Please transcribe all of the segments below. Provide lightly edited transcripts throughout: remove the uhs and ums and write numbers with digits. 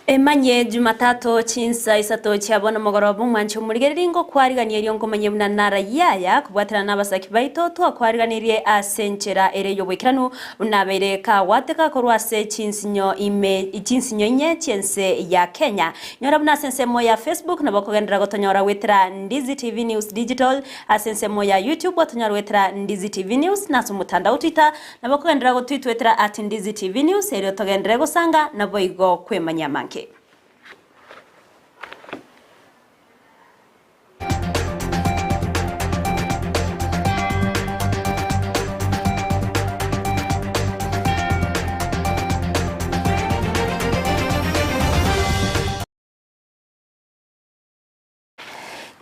Emanyie Jumatatu chinsa isato chia bono mogoroba omwanche omorigereria ngokwarigania erio nkomanyie buna nara yaya kobwaterana nabasaki baito twakwariganirie ase enchera ere y'oboikeranu buna abeire kagwateka korwa ase chinsinyo ime chinsinyo inye chi'ense ya Kenya. Nyora buna ase ensemo ya Facebook nabo okogenderera gotonyora goetera Ndizi TV News Digital, ase ensemo ya YouTube otonyore goetera Ndizi TV News na ase omotandao Twitter Nabo okogenderera gotwitwetera at Ndizi TV News erio togenderere gosanga naboigo kwemanyia amange.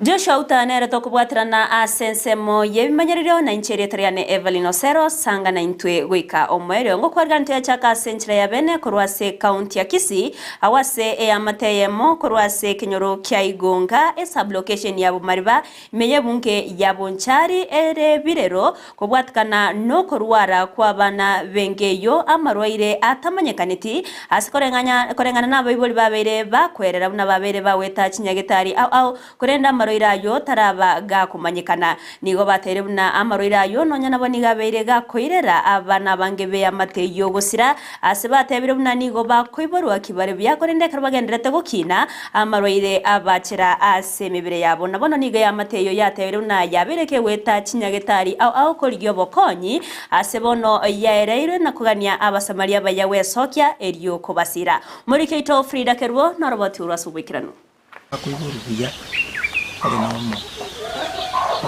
Joshua Uta nere tokobwaterana ase ensemo y'ebimanyererio, na inche erieta riane Evelyn Osero, sanga naintwe goika omoerio. Ngokwarigani toyachaka ase enchera ya bene korwa ase ekaunti ya Kisii, agwo ase eamate eyemo korwa ase ekenyoro kia Igonga, esub-location ya Bomariba, ime y'ebunge ya Bonchari ere birero, Kobwatikana nokorwara kw'abana b'enka eyio amarwaire atamanyekaneti, ase koreng'ana koreng'ana nabaibori babeire bakwerera buna babeire bagweta chinyagetari ao ao, korende amarwaire ayio taraba gakomanyekana. Nigo bateire buna amarwaire ayio nonya nabo nigo abeire gakoirera abana abange b'eamate eyio gosira, ase batebire buna nigo bakoiborwa kibare buya, korende ekero bagendererete gokina, amarwaire abachera ase emebere yabo. Na bono nigo eamate eyio yatebiire buna yabeire kegoeta chinyagetari ao ao korigia obokonyi, ase bono yaereirwe na kogania Abasamaria abaya gwesokia erio kobasira. Omoriki oito Frida Kerubo noroboti orwo ase oboikeranu. Bakoiborwa buya bare nomo,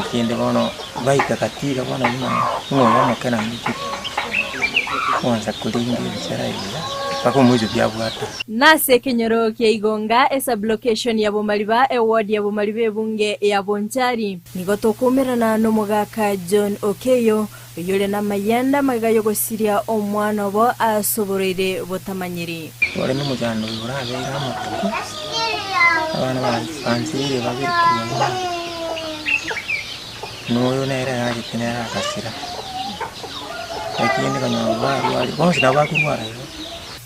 ekende bono baika gati iga bono buna ng'a oyo omoke namochire, kwansa korenda ebichara ebiya mpaka omoiso biabwata. Nase ekenyoro kia Igonga, esub-location ya Bomariba, eward ya Bomariba ebunge ya Bonchari. Nigo tokoumerana nomogaka John Okeyo, oyore namayanda magega yogosiria omwana obo ase oborwaire botamanyiri. Ore nomochando oyo orabeire amatuko, abana bansireire babere korwa nyuma, na oyo nere arachete nere agasira, lakini konyora barwarire, bonsi nabo bakorwara igo.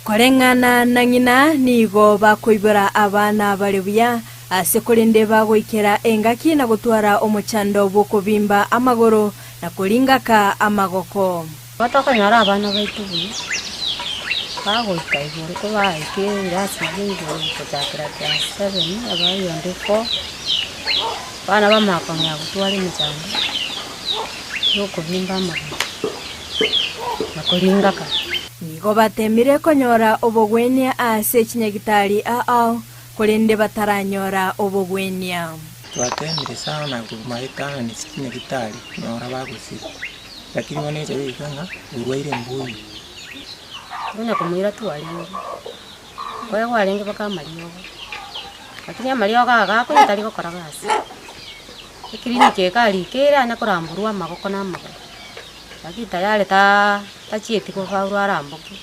Koreng'ana na ng'ina nigo bakoibora abana bare buya, ase korende bagoikera engaki na gotwara omochando bw'okobimba amagoro na koringaka amagoko. Tokonyora abana baito buya, bagoika igoro kobaika ebirasi bia igoro gochakera class seven abayonde four, abana bamanya kong'ea gotwara emechando ya okobimba amagoro na koringaka. Nigo bateemire konyora obogwenia ase chinyagitari ao, korende bataranyora obogwenia. Twateemire sana korwa maetano chinyagitari konyora bagosira. Lakini bono echa yaika ng'a orwaire mbuya. Konya komoira twarenge, koegwa arenge mpaka amariogo, lakini amariogo aya gakonya tari gokora gasi. Eclinic eke arikire anya koramborwa amagoko na amagoro, lakini tayari taa tachieti kofaulu aramboke.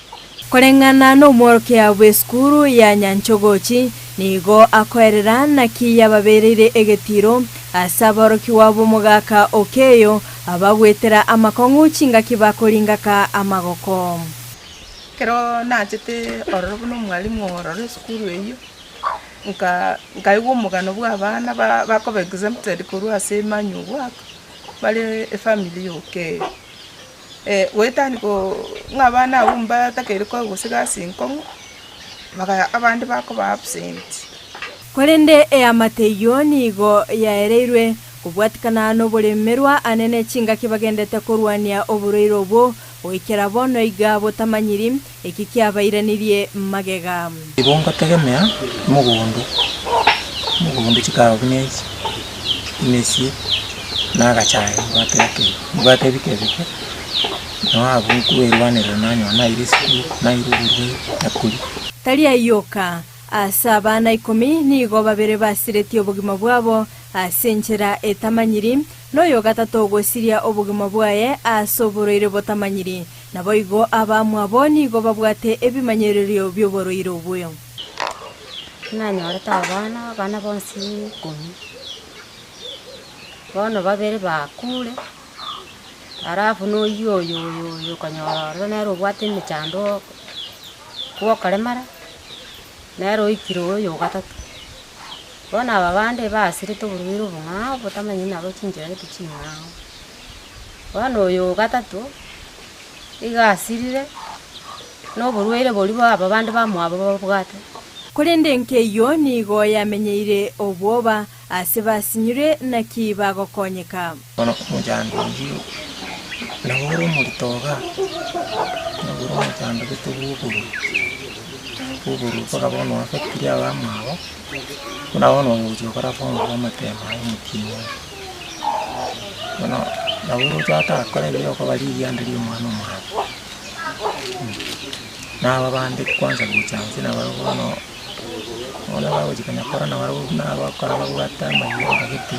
Koreng'ana nomworokia bw'esukuru ya Nyanchogochi, nigo akoerera naki yababereire egetiiro ase aborokigwa b'omogaka Okeyo abagwetera amakong'u chingaki bakoringaka amagoko. Ekero nachete ororo buna omwalimu ororo esukuru eyio, nka nkaigwa omogano bwa abana ba bakoba exempted korwa ase emanual work, bare efamiri ya Okeyo. Goetani ko ng'a abana abwo mbatakeire koegwa gose gasi nkong'u, baka abande bakoba absent. Korende eamate eyio nigo yaereirwe kobwatikana noboremerwa anene chingaki bagendete korwania oborwaire obwo goikera bono iga botamanyiri eki kiabairanirie magega. Igo ngotegemea omogondo, omogondo chikawa buna echi, emesie, na agachae mbwate ake igo, mbwate ebike ebike, nabo abwo nkoerwanerera nanyora naira esukuru, naira oborwaire, nakoria. Tari ayio oka, ase abana ikomi nigo babere basiretie obogima bwabo ase enchera etamanyiri, na oyo gatato ogosiria obogima bwaye ase oborwaire botamanyiri. Naboigo abamwabo nigo babwate ebimanyererio bi'oborwaire obwo. Nanyorete abana, abana bonsi ikomi, bono babere bakure, alafu na oyio oyo oyo oyo okonyora ororo nere obwate emechando bwokoremara. Nere oikire oyo o gatato. Bono aba bande basirete oborwaire obong'ao botamanyiri nabo chinchera gete ching'ao. Bono oyo o gatato, iga asirire, na oborwaire boria bwa aba bande bamwabo babwate. Korende nkeyio nigo yamenyeire obwoba ase basinyire naki bagokonyeka. Bono omochando oyio nabo ore omorito iga, nabo ore omochando gete bwa obororo, bwa obororo mpaka bono oaffectire abamwabo, buna bono ogochia gokora form four amatemo aye omotienyi oyo. Bono nabo oroche atakore ebiya okoba rigianda ria omwana omwabo. Na aba bande kwanza gocha inse nabarabwo bono, bono bagochia konya korora nabarabwo buna abakora babwate amayio gete,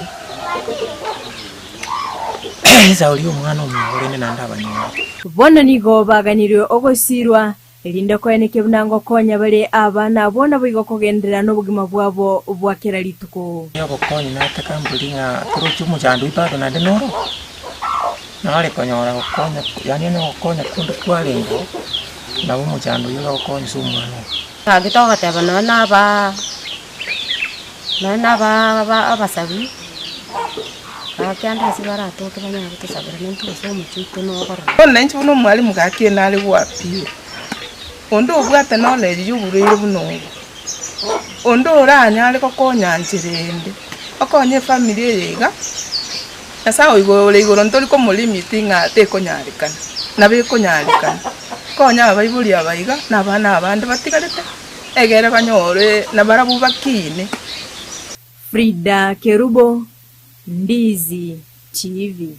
esauri ya omwana omwabo rende naende abanyore. Bono nigo baganirwe ogosiirwa, erinde koenekia buna ngokonya bare abana abwo naboigo kogenderera nobogima bwabo bwa kera rituko. Obokonyi nataka mbori ng'a toroche omochando oyio bado naende noro. Nare konyora gokonya, yaani onye gokonya konde kwarengeo, nabo omochando oyio ore gokonya ase omwana oyo. Gaki togoteba nonya na abaa nonya na abaa aba abasabi, gaki ande ase baratoke banyare gotosabera naintwe gose omochie oito nogorora. Bono nainche buna omwalimu gaki ere nare goappeal, onde obwate knowledge ya oborwaire buna obo, onde oranyare gokonya nchera ende, okonye efamiri eye iga. Nyasae o igoro ore igoro ntori komolimit ng'a tekonyarekana, nabo ekonyarekana. Konya abaibori aba iga, na abana abande batigarete, egere banyore nabarabwo bakiine. Frida Kerubo, Ndizi TV.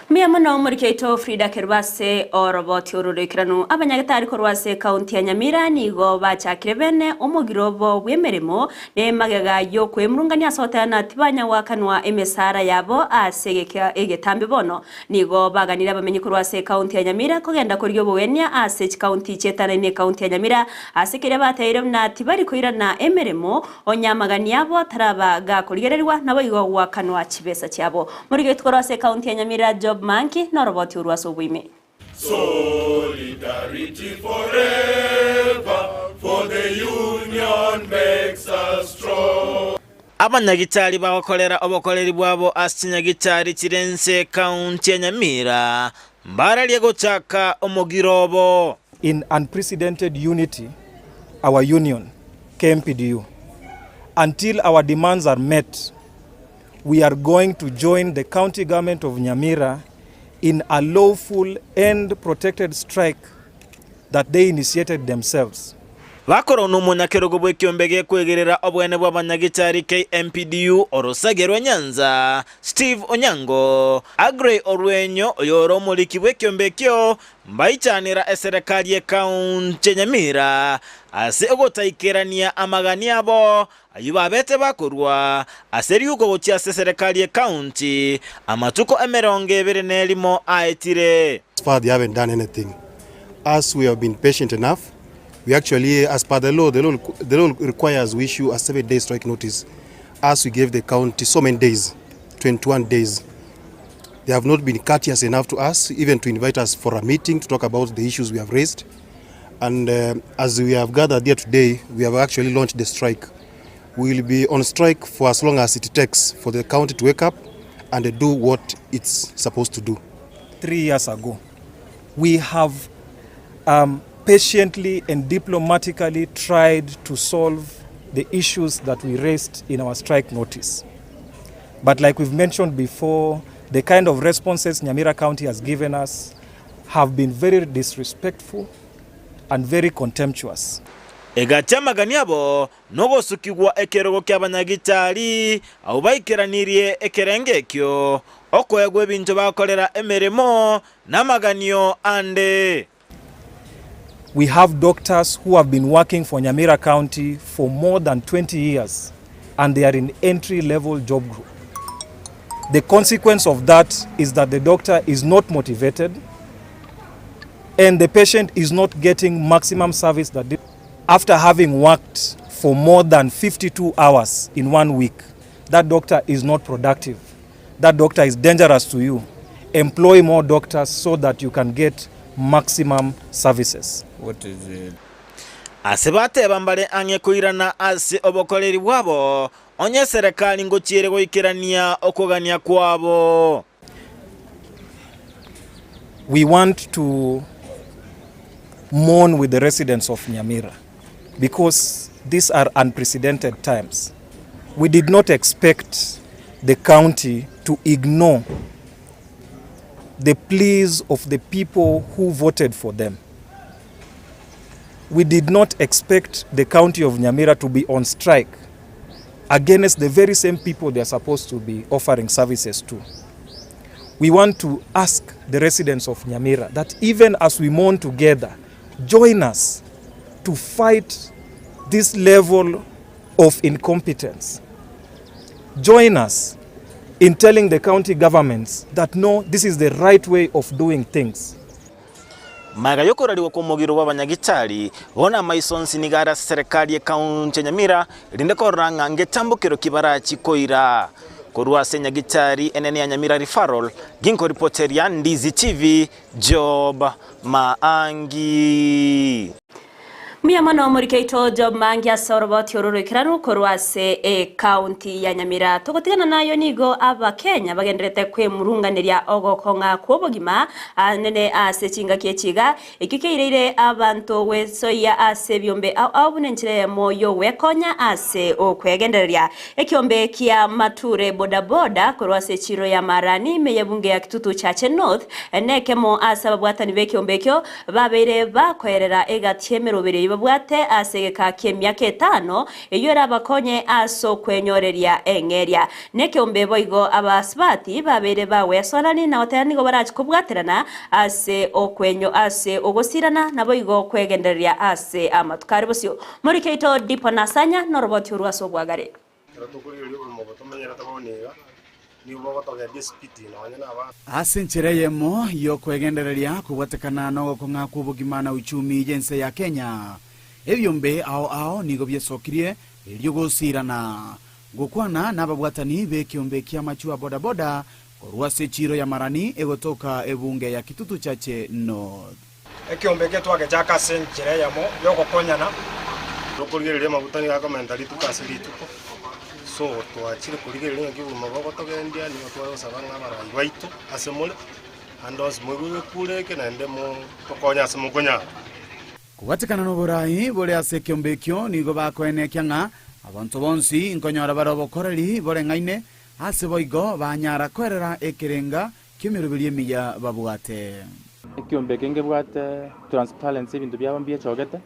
Mbuya mono omoriki oito Frida Kerubo ase oroboti oro roikeranu. Abanyagetari korwa ase ekaunti ya Nyamira nigo bachakire bene omogiro obo bw'emeremo Ne magega y'okwemurungania ase ogotebana tibanya goakanwa emesara yabo ase egeka egetambe bono, nigo baganire abamenyi korwa ase ekaunti ya Nyamira kogenda korigia obogenia ase chikaunti chietanaine ekaunti ya Nyamira ase keria bateire buna tibari koirana emeremo onye amagani abo taraba gakorigererigwa naboigo goakanwa chibesa chiabo. Morigetu korwa ase ekaunti ya Nyamira Job Manki noroboti orwo ase oboime. Solidarity forever, for the union makes us strong. Abanyagitari bagokorera obokoreri bwabo ase chinyagitari chire inse ekaunti ya Nyamira mbararie gochaka omogiro obo. In unprecedented unity, our union, KMPDU, until our demands are met, we are going to join the county government of Nyamira in a lawful and protected strike that they initiated themselves. Bakorwa nomonyakerogo bw'ekiombe gekwegerera obwene bw'abanyagitari KMPDU orosage rwa Nyanza, Steve Onyango, Aggrey Orwenyo oyore omoriki bw'ekiombe ekio, Mbaichanera eserekari y'ekaunti ya Nyamira ase ogotaikerania amagani abo Ayio babete bakorua ase riuko gochia ase eserekari y'ekaunti amatuko emerongo ebere na erimo aetire. As far they haven't done anything. Us we have been patient enough. We actually as per the law, the law, the law requires we issue a 7 day strike notice. Us we gave the county so many days, 21 days. They have not been courteous enough to us, even to invite us for a meeting to talk about the issues we have raised. And uh, as we have gathered here today, we have actually launched the strike. We will be on strike for as long as it takes for the county to wake up and do what it's supposed to do. 3 years ago, we have patiently and diplomatically tried to solve the issues that we raised in our strike notice. But like we've mentioned before, the kind of responses Nyamira County has given us have been very disrespectful and very contemptuous. Egati amagani abo nogosukigwa ekerogo ki'abanyagitari abwo baikeranirie ekerengo ekio, okoegwa ebinto bakorera emeremo, na amaganio ande. We have doctors who have been working for Nyamira County for more than 20 years and they are in entry level job group. The consequence of that is that the doctor is not motivated and the patient is not getting maximum service that they, after having worked for more than 52 hours in one week, that doctor is not productive. That doctor is dangerous to you. Employ more doctors so that you can get maximum services. What is it? Ase bateba mbare ang'e koirana ase obokoreri bwabo, onye eserekari ngochiere goikerania okogania kwabo. We want to mourn with the residents of Nyamira because these are unprecedented times. We did not expect the county to ignore the pleas of the people who voted for them. We did not expect the county of Nyamira to be on strike against the very same people they are supposed to be offering services to. We want to ask the residents of Nyamira that even as we mourn together, join us to fight this level of incompetence. Join us in telling the county governments that no, this is the right way of doing things. Magega y'okorarigwa kw'omogiro bw'abanyagitari, bono amaiso onsi nigo are ase serekari y'ekaunti ya Nyamira, erinde korora ng'a ngetambokero ki barachie koira korwa ase enyagitari enene ya Nyamira Referral, ginkoripoteria Ndizi TV, Job Maangi. Mbuya mono omoriki oito Job Maangi ase oroboti oro roikeranu korwa ase ecounty ya Nyamira. Togotigana nayo nigo abakenya bagendererete kwemurunganeria ogokong'a kw'obogima anene ase chingaki echi iga. Ekio keireire abanto gwesoyia ase ebiombe ao ao buna enchera eyemo y'ogwekonya ase okwegendereria. Ekiombe kia Mature bodaboda korwa ase echiro ya Marani ime y'ebunge ya Kitutu Chache North nekemo ase ababwatani b'ekiombe ekio Babeire bakoerera egati y'emeroberi eyio babwate ase egeka ki'emiaka etano, eyio erabakonye ase okwenyoreria eng'eria. Nekeombe boigo abasubati babeire bagwesoanani na goteba nigo barache kobwaterana ase okwenyo ase ogosirana naboigo kwegendereria ase amatuko are bosio. Morike oito Dipo Nasanya noroboti orwo ase obwagare. Ekero tokorigereria obogima obo tomenyerete bono iga, nigo bogotogendia esipiti nonya nabana. Ase enchera eyemo y'okwegendereria kobwatekana nogokong'a kw'obogima na uchumi y'ense ya Kenya, ebiombe ao ao nigo biesokirie erio gosiirana gokwana nababwatani b'ekiombe kia Machua Bodaboda korwa ase echiiro ya Marani egotoka ebunge ya Kitutu Chache North. Ekeombe eke twagechaka ase enchera eyemo y'ogokonyana. Tokorigereria amaguta nigo akomenta rituko ase rituko, so twachire korigereria ng'aki obogima bogotogendia, nigo tware gosaba ng'a abarai baito ase more, ande onsi moigwe egekuro eke naende mo tokonye ase mokonyara. Kobwatekana noborai bore ase ekeombe ekio nigo bakoenekia ng'a abanto bonsi nkonyora bare obokoreri boreng'aine, ase boigo banyara koerera ekerenga ki'emeroberi emiya babwate. Ekiombe eke ngebwate transparency ebinto biabo mbiechogete,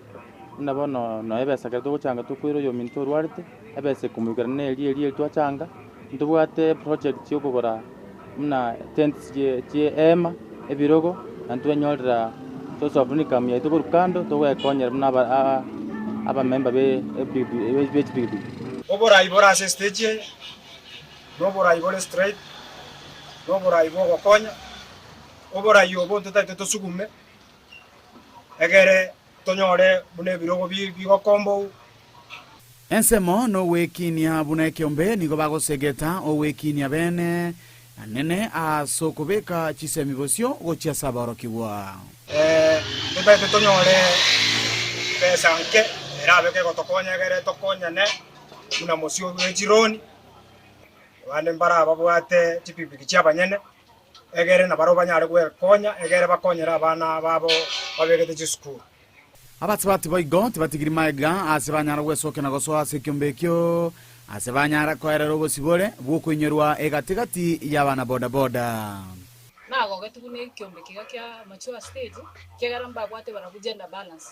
buna bono nonya ebesa ekero togochanga tokoira oyominto orwarete, ebesa ekomoikerana na eria eria twachanga, ntobwate project ya okogora buna tents chie chie ehema, ebirogo, na ntwenyorera source of income yaito korwa kando togwekonyera buna aba aa abamember be epikipiki be chipikipiki. Oborai bore ase estage eye, noborai bore straight, noborai bw'ogokonya, oborai obo ntotagete tosugume, egere tonyore buna ebirogo bigokombou. Ensemo nogwekinia buna ekeombe nigo bagosegeta ogwekinia bene anene ase okobeka chisemi bosio gochia ase aborokigwa. Ntotagete tonyore besa nke erabe kegotokonya egere tokonyane buna mosio bwe chironi. Abande mbarababwate chipikipiki chi'abanyene, egere nabarabwo banyare gwekonya, egere bakonyere abana babo babegete chisukuru. Abasubati boigo tibatigiri magega aase banyara gwesokia na gosoa ase ekiombe ekio, aase banyara koerera obosibore bw'okoinyorwa egati-gati y'abana boda-boda. Nagogetigwe na ekiombe kiga kia mature stage, ekiagera mbabwate barabwo gender balance.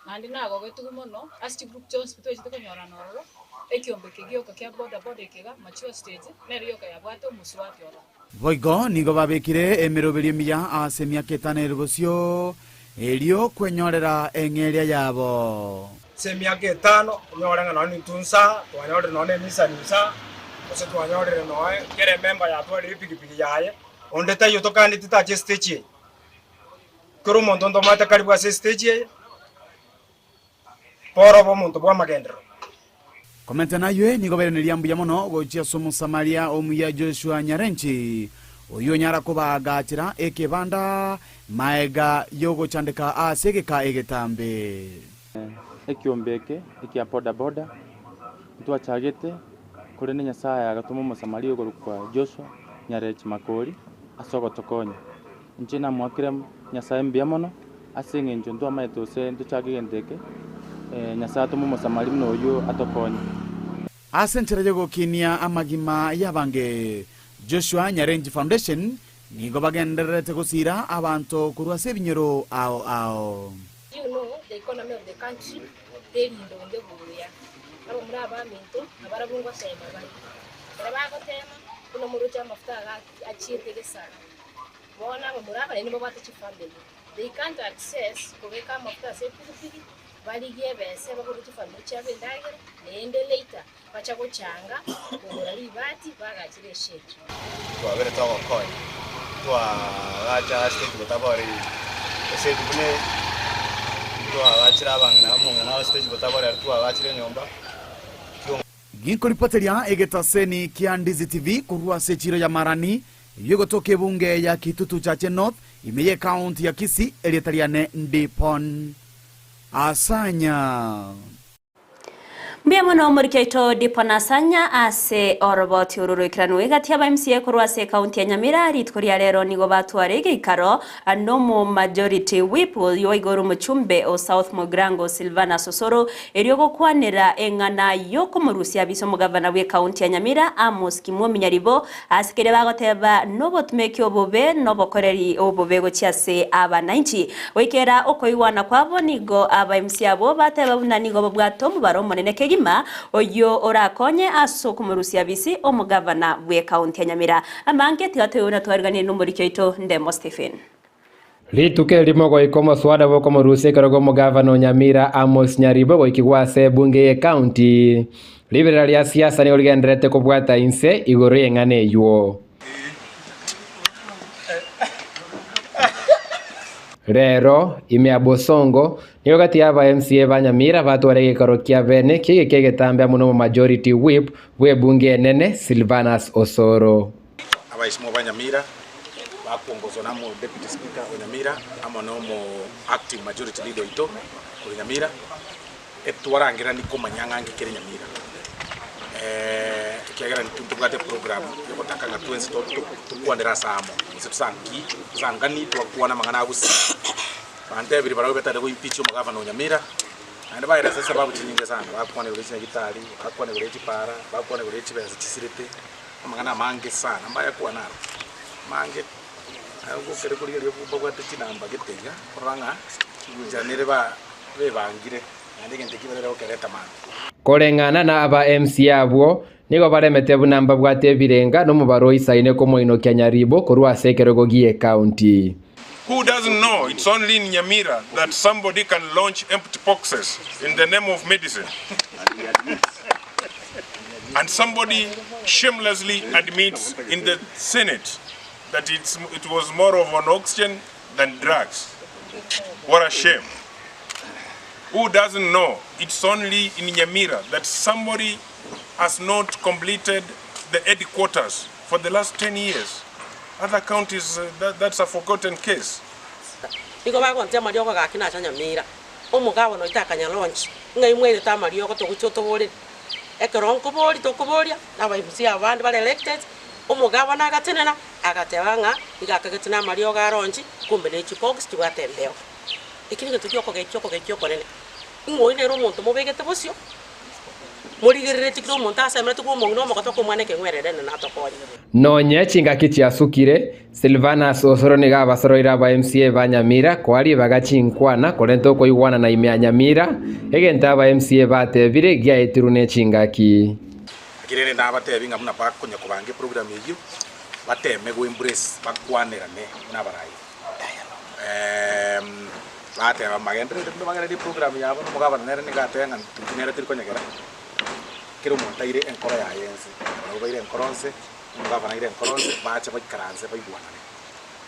Naende nagogetigwe mono ase chigroup chionsi pi twachete konyorana ororo, ekiombe eke gioka kia boda boda eke iga, mature stage, nere yoka yabwate omosubati ororo. Boigo nigo babekire emeroberio emiya ase emiaka etano ere bosio, erio kwenyorera eng'eria yabo. Ase emiaka etano, onyore ng'a nonye nintwe nsa, twanyorire nonye na enisani nsa, gose twanyorire nonye kera emember yatwarire epikipiki yaye, onde taiyo tokaneti tache estage eye. Kera omonto ntomanyete karibu ase estage eye, bora obe omonto bw'amagenderero. Komenta naywe nigo bairaneririe mbuya mono gochia ase Omosamaria omuya Joshua Nyarenchi, oyio onyara kobaagachera ekebanda maega y'ogochandeka ase egeka egetambe. Ekiombe eke ekia boda boda ntwachagete, korende Nyasaye agatoma Omosamaria okorokwa Joshua Nyarechi Makori ase ogotokonya. Inche namoakire Nyasaye mbuya mono ase eng'encho ntwamaete gose ntochake egento eke, Nyasaye atome Omosamaria buna oyio atokonye. Ase enchera y'ogokinia amagima y'abange, Joshua Nyarenchi Foundation nigo bagendererete gosiira abanto korwa ase ebinyoro ao ao. You know the economy of the country teri ndonge buya. Abamura abaminto nabarabwo ngoteema bare. Ekero bagoteema, buna omoroche amafuta iga achiete gesara. Bono abamura aba naende mbabwate chifamily. They can't access kobeka amafuta ase epigipigi, barigie ebesa bagore chifamily chiabo endagera, naende later bacha gochanga kogora ribati bagachire eshed. Twabere togokonya, twagacha stage gotabora estage buna eye, twagachire abang'ina omong'ina ase stage gotabora ere twagachire enyomba. Ginkoripoteria egetaseni kia Ndizi TV korwa ase echiro ya Marani, eyio egotoka ebunge ya Kitutu Chache North, ime y'ecounty ya Kisii, erieta riane Ndipon Asanya. Mbuya mono omoriki oito Dipo Nasanya ase oroboti oru roikeranwe egati y'aba MCA korwa ase ekaunti ya Nyamira rituko ria rero nigo batware egeikaro nomo majority whip oyio igoro omochumbe o South Mugirango Silvanus Osoro erio gokwanera eng'ana yokomorusia abise omogavana bw'ekaunti ya Nyamira Amos Kimwomi Nyaribo ase keria bagoteba nobotumeki obobe nobokoreri obobe gochia ase abananchi. Goikera okoigwana kwabo nigo abaimsi abwo bateba buna nigo babwate omobaro omonene kegima oyio orakonye ase okomorusia bisi omogavana bw'ekaunti ya Nyamira. Amange tiga toigwe buna twariganirie nomoriki oito Ndemo Stephen. Rituko erimo goika omoswada bw'okomorusia ekerogo omogavana o Nyamira Amos Nyaribo goikigwa ase ebunge y'ecounty. Riberera ria siasa nigo rigendererete kobwata inse igoro y'eng'ana eywo. Rero, ime ya Bosongo, nigo gati y'aba MCA ba Nyamira batware egekaro kia bene ki'egeka egetambe amo n'Omomajority Whip bw'ebunge enene Silvanus Osoro. Abaisimo ba Nyamira bakwongozwa na omo Deputy Speaker o Nyamira amo na omo Acting Majority Leader oito korwa Nyamira, etwarangerani komanya ng'a nki kere Nyamira. Ekiagera intwe ntobwate eprogram yogotaka ng'a twensi tokwanere ase amo, gose tosanki tosangani twakwana amang'ana a gusii. Bantebirie barabwo betagete go impeach omogavana o Nyamira, naende baeresa esababu chinyinge sana, bakwana igoro ye chinyagitari, bakwana igoro ye chipara, bakwana igoro ye chibesa chisirete. Amang'ana amange sana mbayakwane aro, amange gokere korigereria babwate chinamba gete iga, korora ng'a chinchera nere ba bebangire naende egento ekio barere gokereta mambia. Koreng'ana na aba MCA abwo, nigo baremete buna mbabwate ebirenga nomobaro oisaine komoinokia Nyaribo korwa ase ekerogo gi'ecounty. Who doesn't know it's only in Nyamira that somebody can launch empty boxes in the name of medicine and somebody shamelessly admits in the Senate that it's, it was more of an oxygen than drugs. What a shame. Who doesn't know it's only in Nyamira that somebody has not completed the headquarters for the last 10 years. Other counties, that, that's a forgotten case. Nigo bagontia amariogo gaki nacha Nyamira, omogabana oito akanyalaunch, ng'ai mwairete amariogo togochia otoborere. Ekero nkobori tokoboria, na abaibisi abande bare elected, omogabana agatenena, agateba ng'a nigo akagete na amariogo aronchi, kumbe ne chibox chibwate embeo. Eki negento giokogechia okogechia okonene. Ng'o oyio nere omonto mobegete bosio, Morigereretie kera omonto asemeretie koba omong'ina omogotu aka omwana ekeng'werere na natokonye. Nonye chingaki chiasukire, Silvanus Osoro nigo abasoroire aba MCA ba Nyamira koa ribaga chinkwana korenta okoigwanana ime ya Nyamira, egento aba MCA batebire giaetirwe ne chingaki. Naki rende nabatebi ng'a buna bakonya kobanga eprogram eyio, bateme go embrace bakwanerane buna abarai. Bateba magenderere buna bagendereire eprogram yabo, na omogabana nere nigo ateba ng'a intwe nere tori konyegera, kera omonto aire enkoro yaye ense, barabwo baire enkoro nse, omogabana aire enkoro nse, bache baikaranse baigwanane.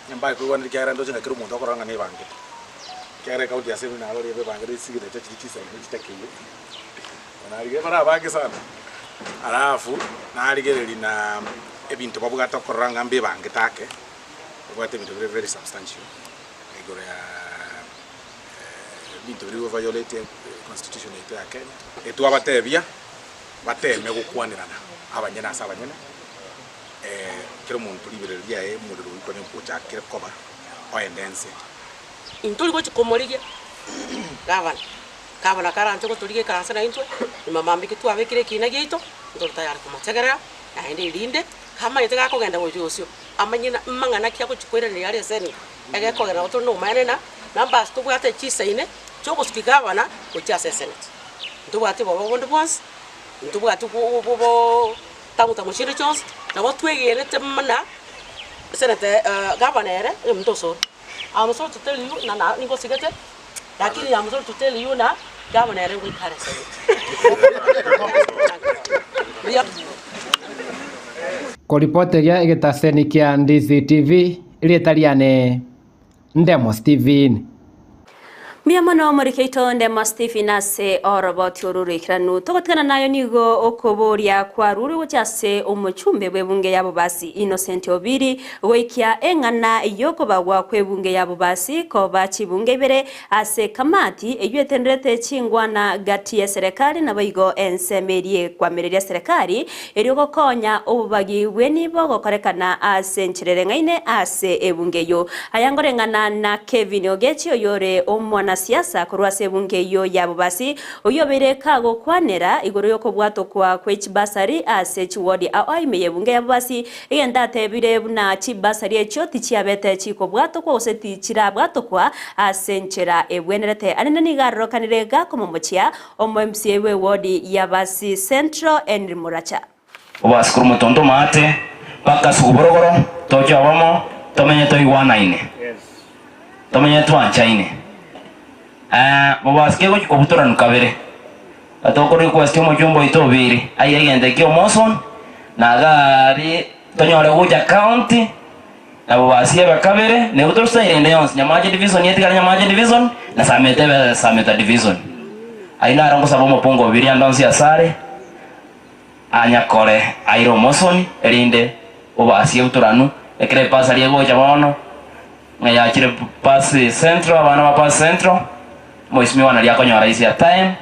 Onye mbaye koigwanana ekiagera ndoche ng'a kera omonto akorora ng'a nebangete, ekiagera ekaunti ya Semi narorire bebangete chisignature chiria chisaine chitakeire, narigereria bare abange sana, alafu narigereria na ebinto babwate okorora ng'a mbebangete ake, babwate ebinto bire very substantial. Igoro ya Ebinto biria bigo violate constitution yaito ya Kenya. Etwabatebia bateme gokwanerana abanyene ase abanyene, kera omonto riberera riaye omorero oyio kone ochakire koba oende ense. Intori gochia komorigia gavana, gavana karanche gotorigia ekaranse naintwe, nyuma mambia ki twabekire ekina giaito, ntori tayari komotegerera, naende erinde, kamanyete gakogenda gochia bosio, amanye na mang'ana ki agochia koiraneria are esenete, egekogera nabo tore na obomaene na numbers tobwate chisaine, chiogosukia gavana gochia ase esenate. Ntobwati obobe bonde bwonsi, ntobwati bo tangu tangu chinde chionsi, nabo twegenete muna esenate gavana ere, oyominto osoro. I'm sorry to tell you na na ningosigete lakini I'm sorry to tell you na gavana ere ngoika are esenate. Mbuya. Koripoteria egetaseni kia Ndizi TV, erieta riane Ndemo Stephen. Mbuya mono omoriki oito Ndemo Stephen ase oroboti oru roikeranu. Togotigana nayo nigo okoboria kwarurwe gochia ase omochumbe bw'ebunge ya Bobasi Innocent Obiri goikia eng'ana y'okobagwa kw'ebunge ya Bobasi koba chibunge ibere ase ekamati eyio etenderete chingwana gati y'eserekari naboigo ensemo eria ekwamereria eserekari erio gokonya obobagi bw'enibo gokorekana ase enchera ereng'aine ase ebunge eyio. Aya ngoreng'ana na Kevin Ogechi oyore omwanasiasa korwa ase ebunge eyio ya Bobasi, oyio obeire kagokwanera igoro y'okobwatokwa kwe chibasari ase chiwodi ao ime y'ebunge ya Bobasi, egento atebire buna chibasari echio tichiabete chikobwatokwa gose tichirabwatokwa ase enchera ebwenerete. Arende nigo arorokanire gakomomochia Omo-MCA bw'ewodi ya Basi Central Henry Muracha. Obasikuru motonto maate, mpaka suguborogoro, toche obomo, tomenye toigwanaine, tomenye twanchaine. Eh, bobasike gochi kobutoranu kabere, toko request omochumba oito obiri, aye egento ekio omoson, na gari tonyore gocha county, Nabo basiebe kabere, na egotorusa erende yonsi, Nyamache Division yetigare Nyamache Division, na Sameta ebe Sameta Division. Ayio naro ngosaba omokungu o biria ande onsi asare, anyakore aire omosoni, erinde obasie obutoranu, ekero epasari egocha bono, ng'a yachire Pasi Central, abana ba Pasi Central, omoisimigwa naria akonyora easier time,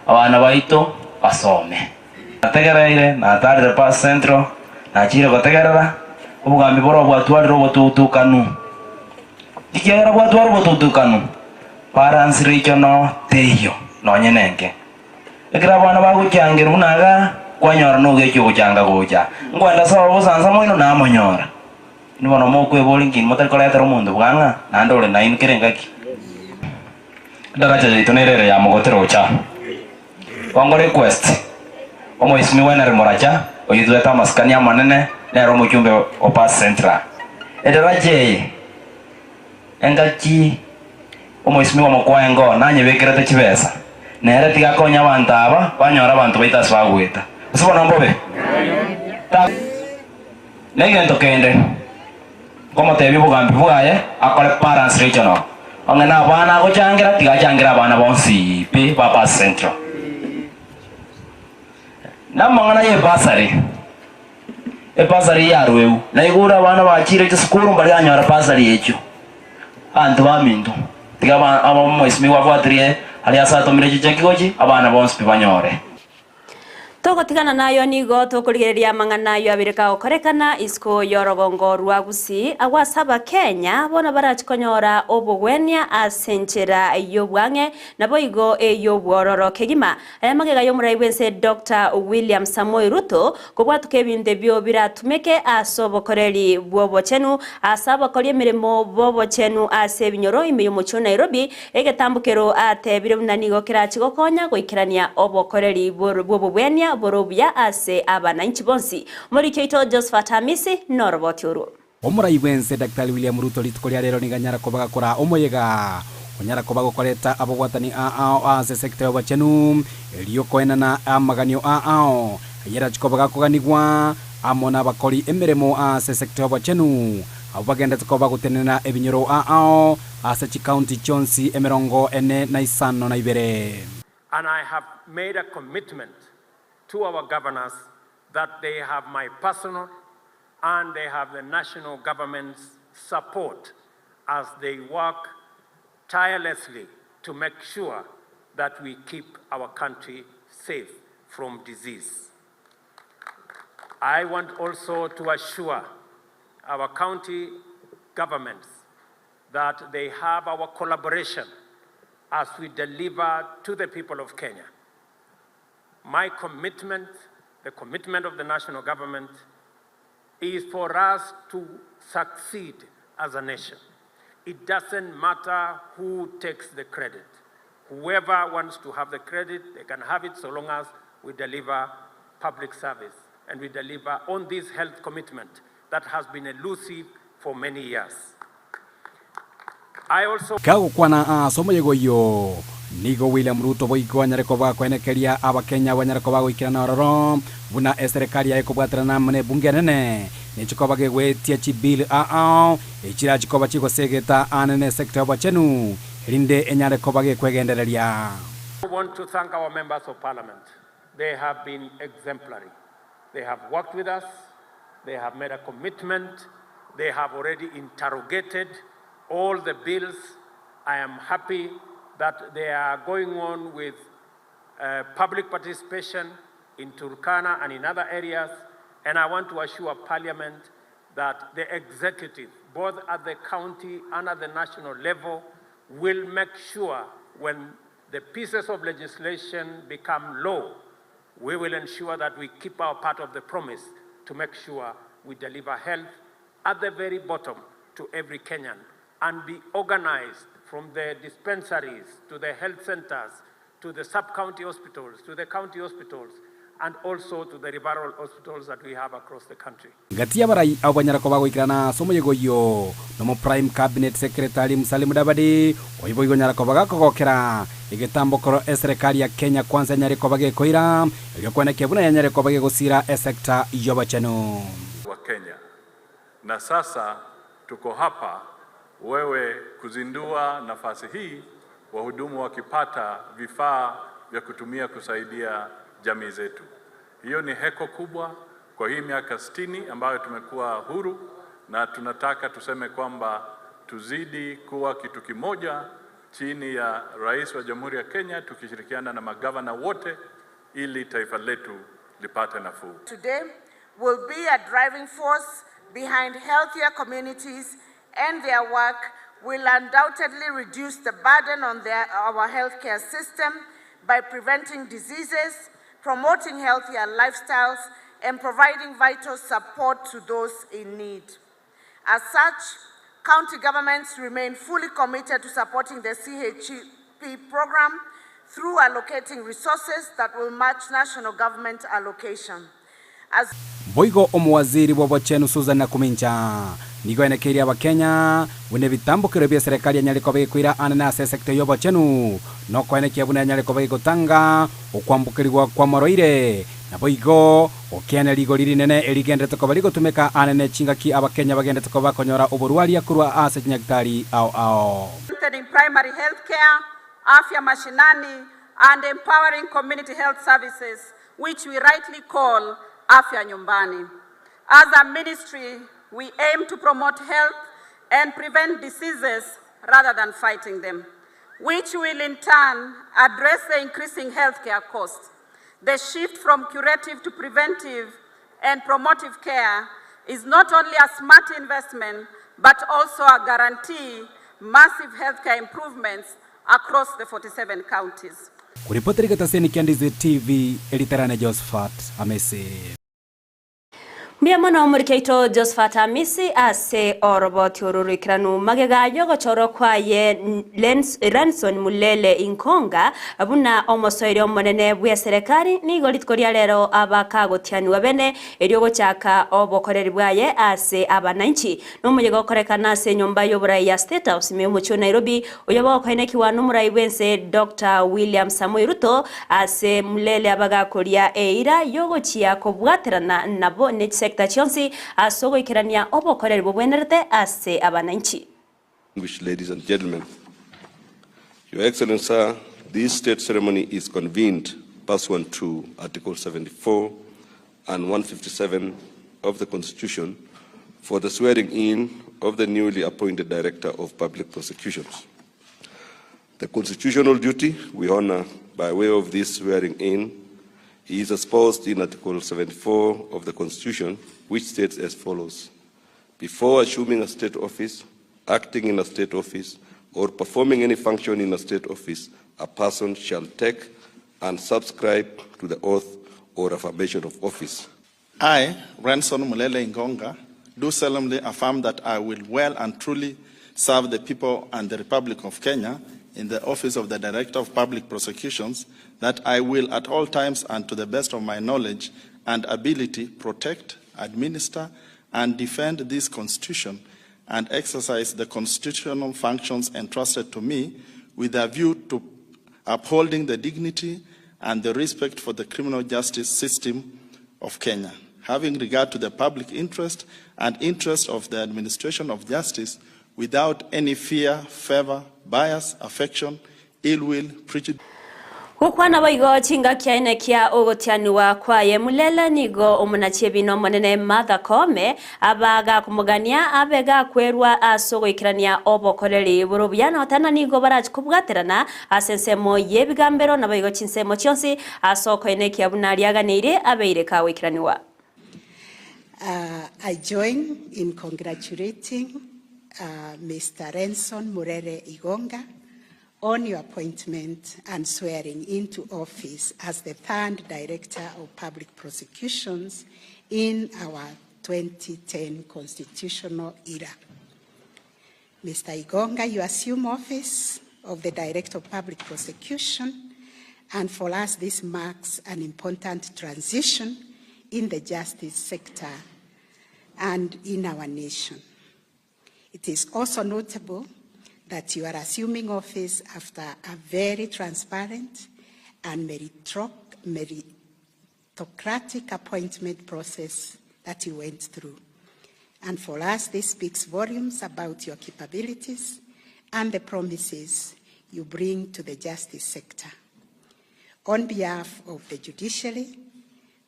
abana baito basome. Nategereire, natarire Pasi Central, nachiire gotegerera, obogambi borobwo bwatwarire obotutukanu. Ekiagera bwatwara obotutukanu, balance regional teiyo nonye nenke. Ekero abana bagochangerwa buna iga, kwanyora nogechi ogochanga gocha. Nkoenda sobo bosansa moino namonyora. Inwe bono mokweboria nki motari koretera omonto bwang'a naende ore nainwe kera engaki. Edaracha yaito nere ere ya mogotera ocha. Bongo request, Omoisimigwa Henry Moracha oyio amasikani amanene nere omochumbe o Pasi Central. Edaracha eye engaki omoisimigwa Mokwaengo nanyebekerete chibesa nere tiga akonye abanto aba banyore abanto baito ase bagoeta. Gose bono mbobe? Ta Negento kende nkomotebia obogambi bwaye akore Parents Regional onge na abana agochangera tiga achangere abana bonsi pi ba Pasi Central. Namang'ana y'ebasari, ebasari yarweu naigure abana bachire chisukuru mbari anyora basari echio. Abanto baminto tiga omoisimigwa abwatirie aria ase atomire chicheki gochi abana bonsi pi banyore. Togotigana nayo nigo tokorigereria amang'ana ayo abere kagokorekana isiko y'orogongo rwa Gusii agwasaba Kenya bono barachikonyora obogwenia ase enchera y'obwang'e naboigo ey'obwororo kegima. Aya magega y'omorai bwense Dr. William Samoei Ruto kobwatuka ebinto ebio biratumeke ase obokoreri bw'obochenu ase abakori emeremo b'obochenu ase ebinyoro ime y'omochie o Nairobi Egetambokero atebire buna nigo kerache gokonya goikerania obokoreri bw'obobwenia bore obuya ase abananchi bonsi. Omoriki oito Josephat Hamisi noroboti orwo. Omorai bw'ense Daktari William Ruto rituko ria rero nigo anyara koba gakora omoyega onyara koba gokoreta abobwatani aao ase esekta y'obochenu erio koenana amaganio aao ayerache koba gakoganigwa amo nabakori emeremo ase esekta y'obochenu abwo bagendete koba gotenena ebinyoro aao ase chikaunti chionsi emerongo ene na isano na ibere. And I have made a commitment to our governors that they have my personal and they have the national government's support as they work tirelessly to make sure that we keep our country safe from disease. I want also to assure our county governments that they have our collaboration as we deliver to the people of Kenya. My commitment, the commitment of the national government, is for us to succeed as a nation. It doesn't matter who takes the credit. Whoever wants to have the credit, they can have it so long as we deliver public service and we deliver on this health commitment that has been elusive for many years. I also Kagokwana ase omoyega oyio, nigo William Ruto boigo anyare koba akoenekeria Abakenya banyare koba goikerana ororo buna eserekari yaye ekobwaterana amo nebunge enene nechikoba gegwetia chibill ao echirachi koba chigosegeta aane nesector yobochenu erinde enyare koba gekwegendereria. want to thank our members of parliament. They have been exemplary. They have worked with us. They have made a commitment. They have already interrogated all the bills. I am happy that they are going on with public participation in Turkana and in other areas. And I want to assure Parliament that the executive, both at the county and at the national level, will make sure when the pieces of legislation become law, we will ensure that we keep our part of the promise to make sure we deliver health at the very bottom to every Kenyan and be organized from the dispensaries to the health centers, to the sub-county hospitals, to the county hospitals, and also to the referral hospitals that we have across the country. Gati y'abarai abo banyara koba goikerana ase omoyega oyio nomo Prime Cabinet Secretary Musalia Mudavadi, oyio boigo onyara koba gakogokera egetambo korwa eserekari ya Kenya Kwanza enyare koba gekoira erio kwenekia buna yanyare koba gegosira esector y'obochenu. wa Kenya. Na sasa tuko hapa wewe kuzindua nafasi hii, wahudumu wakipata vifaa vya kutumia kusaidia jamii zetu. Hiyo ni heko kubwa kwa hii miaka 60 ambayo tumekuwa huru, na tunataka tuseme kwamba tuzidi kuwa kitu kimoja chini ya Rais wa Jamhuri ya Kenya tukishirikiana na magavana wote ili taifa letu lipate nafuu. Today will be a driving force behind healthier communities, and their work will undoubtedly reduce the burden on our healthcare system by preventing diseases, promoting healthier lifestyles, and providing vital support to those in need. As such, county governments remain fully committed to supporting the CHP program through allocating resources that will match national government allocation. As Boigo omowaziri bw'obochenu Susan Nakumincha nigo enekeirie Abakenya buna ebitambokero bia eserekari enyare koba gekoira anene ase esector y'obochenu nokoenekia buna enyare koba gegotanga okwambokerigwa kwa moroire naboigo okeana rigori rinene erigenderete koba rigotumeka anene chingaki Abakenya bagendete koba bakonyora oborwaria korwa ase chinyagitari ao ao. Strengthening primary health care, afya mashinani, and empowering community health services, which we rightly call Afya Nyumbani. As a ministry, we aim to promote health and prevent diseases rather than fighting them, which will in turn address the increasing healthcare costs. The shift from curative to preventive and promotive care is not only a smart investment, but also a guarantee massive healthcare improvements across the 47 counties. Kuripoteri gataceni kia Ndizi TV, Eliterane Josephat Amesi. Mbuya mono omorikeito Josephat Amisi ase oroboti ororoikeranu magega yogochorwa kwaye Renson Mulele Inkonga buna omosoeri omonene bwa eserekari nigo rituko ria rero abakagotianiwa bene erio gochaka obokoreri bwaye ase abananchi nomoyega okorekana ase enyomba y'oborai ya State House ime omochie o Nairobi oyo bokoenekiwa nomorai bwense Dr. William Samoei Ruto ase Mulele abagakoria eira yogochia kobwaterana nabo ne chisector chionsi ase ogoikerania obokoreri bobwenerete ase abananchi. Distinguished ladies and gentlemen, Your Excellency, sir, this state ceremony is convened pursuant to Article 74 and 157 of the Constitution for the swearing in of the newly appointed Director of Public Prosecutions. The constitutional duty we honor by way of this swearing in is espoused in Article 74 of the Constitution, which states as follows. Before assuming a state office, acting in a state office, or performing any function in a state office, a person shall take and subscribe to the oath or affirmation of office. I, Renson Mulele Ingonga, do solemnly affirm that I will well and truly serve the people and the Republic of Kenya in the office of the Director of Public Prosecutions, that I will at all times and to the best of my knowledge and ability protect, administer, and defend this Constitution and exercise the constitutional functions entrusted to me with a view to upholding the dignity and the respect for the criminal justice system of Kenya, having regard to the public interest and interest of the administration of justice without any fear, favor, bias, affection, ill will, prejudice. Gokwana boigo chingaki aine kia ogotianiwa kwaye Mulele nigo omonachiebi omonene Martha Koome abaga komogania abe gakwerwa ase ogoikerania obokoreri boro buya na otana nigo barachi kobwaterana ase ensemo y'ebigambero nabo igo chinsemo chionsi ase okoenekia buna riaganeire abeire kagoikeraniwa. I join in congratulating Mr. Renson Murere Igonga on your appointment and swearing into office as the third Director of Public Prosecutions in our 2010 constitutional era. Mr. Igonga, you assume office of the Director of Public Prosecution, and for us this marks an important transition in the justice sector and in our nation. It is also notable that you are assuming office after a very transparent and meritocratic appointment process that you went through. And for us, this speaks volumes about your capabilities and the promises you bring to the justice sector. On behalf of the judiciary,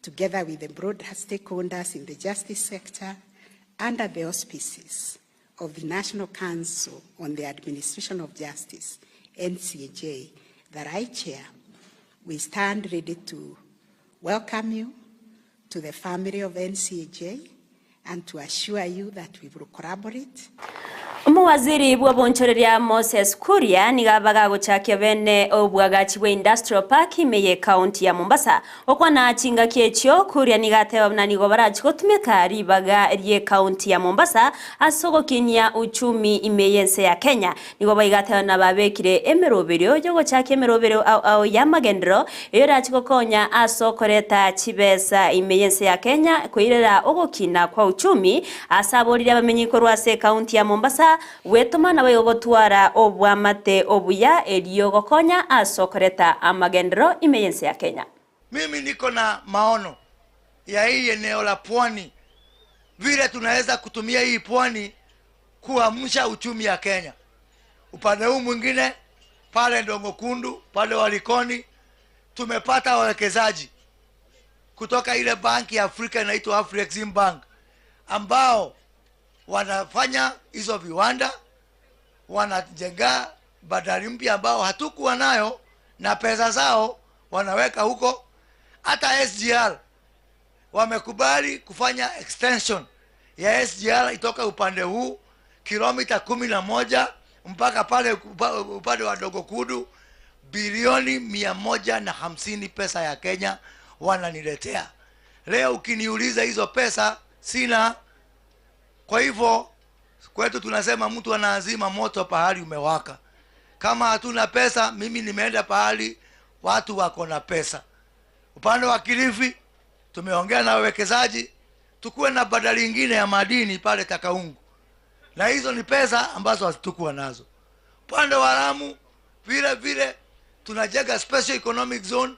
together with the broad stakeholders in the justice sector, under the auspices of the National Council on the Administration of Justice, NCAJ, that I chair, we stand ready to welcome you to the family of NCAJ and to assure you that we will collaborate. Omuwaziri bw'obonchoreria Moses Kuria niga bagagochakia bene obwagachi bwa Industrial Park ime county ya Mombasa. Okwana chingaki echio Kuria niga ateba buna nigo barachi gotumeka ribaga rie county ya Mombasa ase ogokinyia uchumi ime yense ya Kenya. Nigo baigateba na babekire emeroberio yogochakia emeroberio ao ao ya magendero eyo erachi gokonya ase okoreta chibesa ime yense ya Kenya koirera ogokina kwa uchumi ase aborire abamenyi korwa ase county ya Mombasa gwetoma nabo igogotwara obwamate obuya erio gokonya ase okoreta amagendero ime yense ya Kenya. Mimi niko na maono ya hii eneo la pwani, vile tunaweza kutumia hii pwani kuamsha uchumi ya Kenya. Upande huu mwingine pale Ndongo Kundu, pale Walikoni, tumepata wawekezaji kutoka ile banki ya Afrika inaitwa Afrexim Bank, ambao wanafanya hizo viwanda, wanajenga bandari mpya ambao hatukuwa nayo, na pesa zao wanaweka huko. Hata SGR wamekubali kufanya extension ya SGR itoka upande huu kilomita 11 mpaka pale upande wa Dogo Kudu, bilioni 150 pesa ya Kenya wananiletea. Leo ukiniuliza hizo pesa sina. Kwa hivyo kwetu tunasema mtu anaazima moto pahali umewaka. Kama hatuna pesa, mimi nimeenda pahali watu wako na pesa. Upande wa Kilifi tumeongea na wawekezaji, tukuwe na bandari ingine ya madini pale Takaungu, na hizo ni pesa ambazo hatukuwa nazo. Upande wa Lamu vile vile tunajenga special economic zone,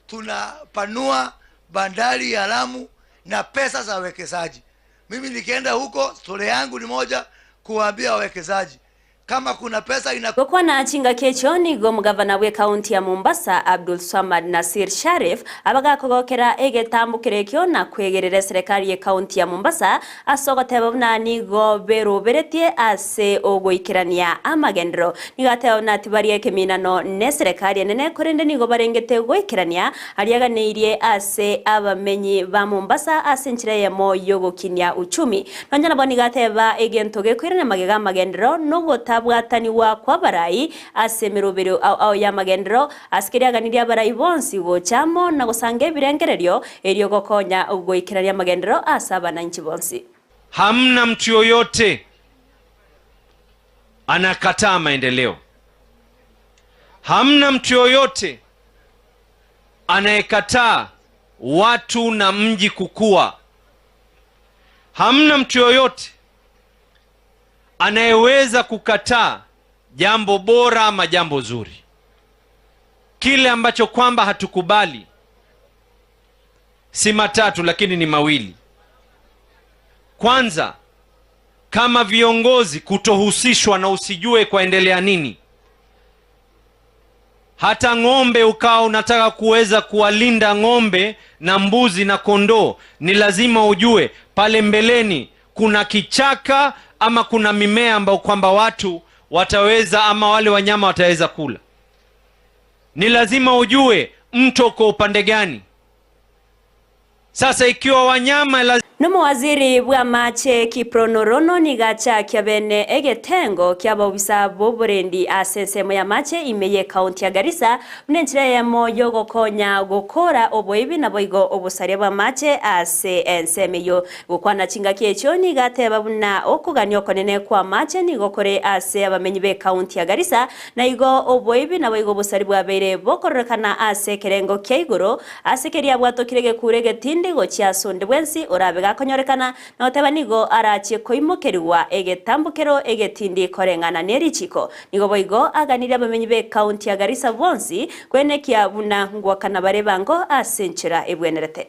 tunapanua bandari ya Lamu na pesa za wawekezaji. Mimi nikienda huko, stori yangu ni moja, kuwaambia wawekezaji, Kama kuna pesa ina Gokwana chingaki echio nigo omogavana bw'ekaunti ya Mombasa Abdul Swamad Nassir Sharif abagakogokera egetambokero ekio na kwegerera eserekari y'ekaunti ya Mombasa ase ogoteba buna nigo beroberetie ase ogoikerania amagenderero. Nigo ateba buna tibari ekeminano neserekari enene korende nigo barengete goikerania aria aganeirie ase abamenyi ba Mombasa ase enchera eyemo y'ogokinia uchumi. Nonya nabo nigo ateba egento gekoirania magega amagenderero nogotabwatanigwa kw'abarai ase emeroberio ao ao y'amagenderero, ase keria aganirie abarai bonsi gocha amo na gosanga ebirengererio, erio gokonya goikerania amagenderero ase abananchi bonsi. Hamna mtu yoyote anakataa maendeleo. Hamna mtu yoyote anayekataa watu na mji kukua. Hamna mtu yoyote anayeweza kukataa jambo bora ama jambo zuri. Kile ambacho kwamba hatukubali si matatu, lakini ni mawili. Kwanza, kama viongozi kutohusishwa na usijue kwaendelea nini. Hata ng'ombe ukawa unataka kuweza kuwalinda ng'ombe na mbuzi na kondoo, ni lazima ujue pale mbeleni kuna kichaka ama kuna mimea ambayo kwamba watu wataweza ama wale wanyama wataweza kula. Ni lazima ujue mto uko upande gani. Sasa ikiwa wanyama lazima Nomowaziri bw'amache Kiprono Rono nigo achakia bene egetengo ki'abaobisa b'oborendi ase ensemo y'amache ime y'ekaunti ya Garissa buna enchera eyemo y'ogokonya gokora oboibi naboigo obosaria bw'amache ase ensemo eyio. Gokwana chingaki echio nigo ateba buna okogania okonene kw'amache nigo kore ase abamenyi b'ekaunti ya Garissa na igo oboibi naboigo obosari bwabeire bokororekana ase ekerengo kia igoro ase keria abwatokire egekuro egetindi gochia ase onde bwensi orabe gakonyorekana na goteba nigo arachie koimokerigwa egetambokero egetindi koreng'ana na erichiko. Nigo boigo aganirie abamenyi b'ekaunti ya Garissa bonsi kwenekia buna ngwakana bare ebango ase enchera ebwenerete.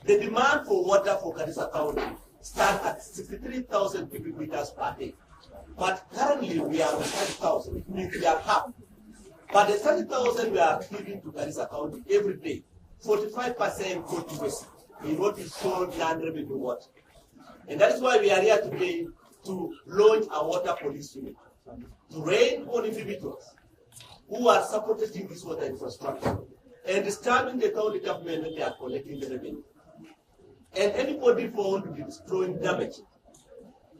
The demand for water for Garissa County stands at 63,000 cubic meters per day. But currently we are on 30,000, it means we are half. But the 30,000 we are giving to Garissa County every day, 45% go to waste in what is called non-revenue water. And that is why we are here today to launch a water police unit, to rein on individuals who are supporting this water infrastructure and disturbing the county government when they are collecting the revenue. And anybody found to be destroying damage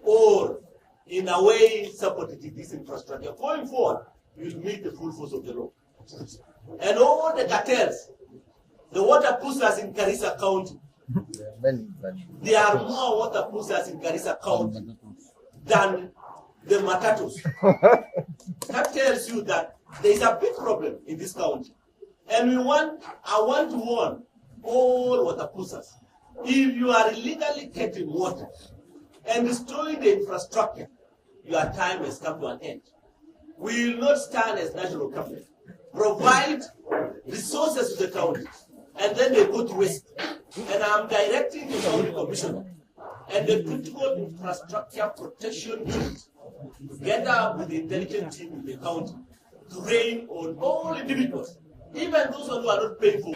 or in a way supporting this infrastructure, going forward, you will meet the full force of the law. And all the cartels, the water pushers in Garissa County, there are more water pushers in Garissa County than the matatus. That tells you that there is a big problem in this county. And we want, I want to warn all water pushers. If you are illegally getting water and destroying the infrastructure, your time has come to an end. We will not stand as national government, provide resources to the county, and then they go to waste. And I'm directing the county commissioner and the critical infrastructure protection unit together with the intelligence team in the county to rein on all individuals, even those who are not paying for.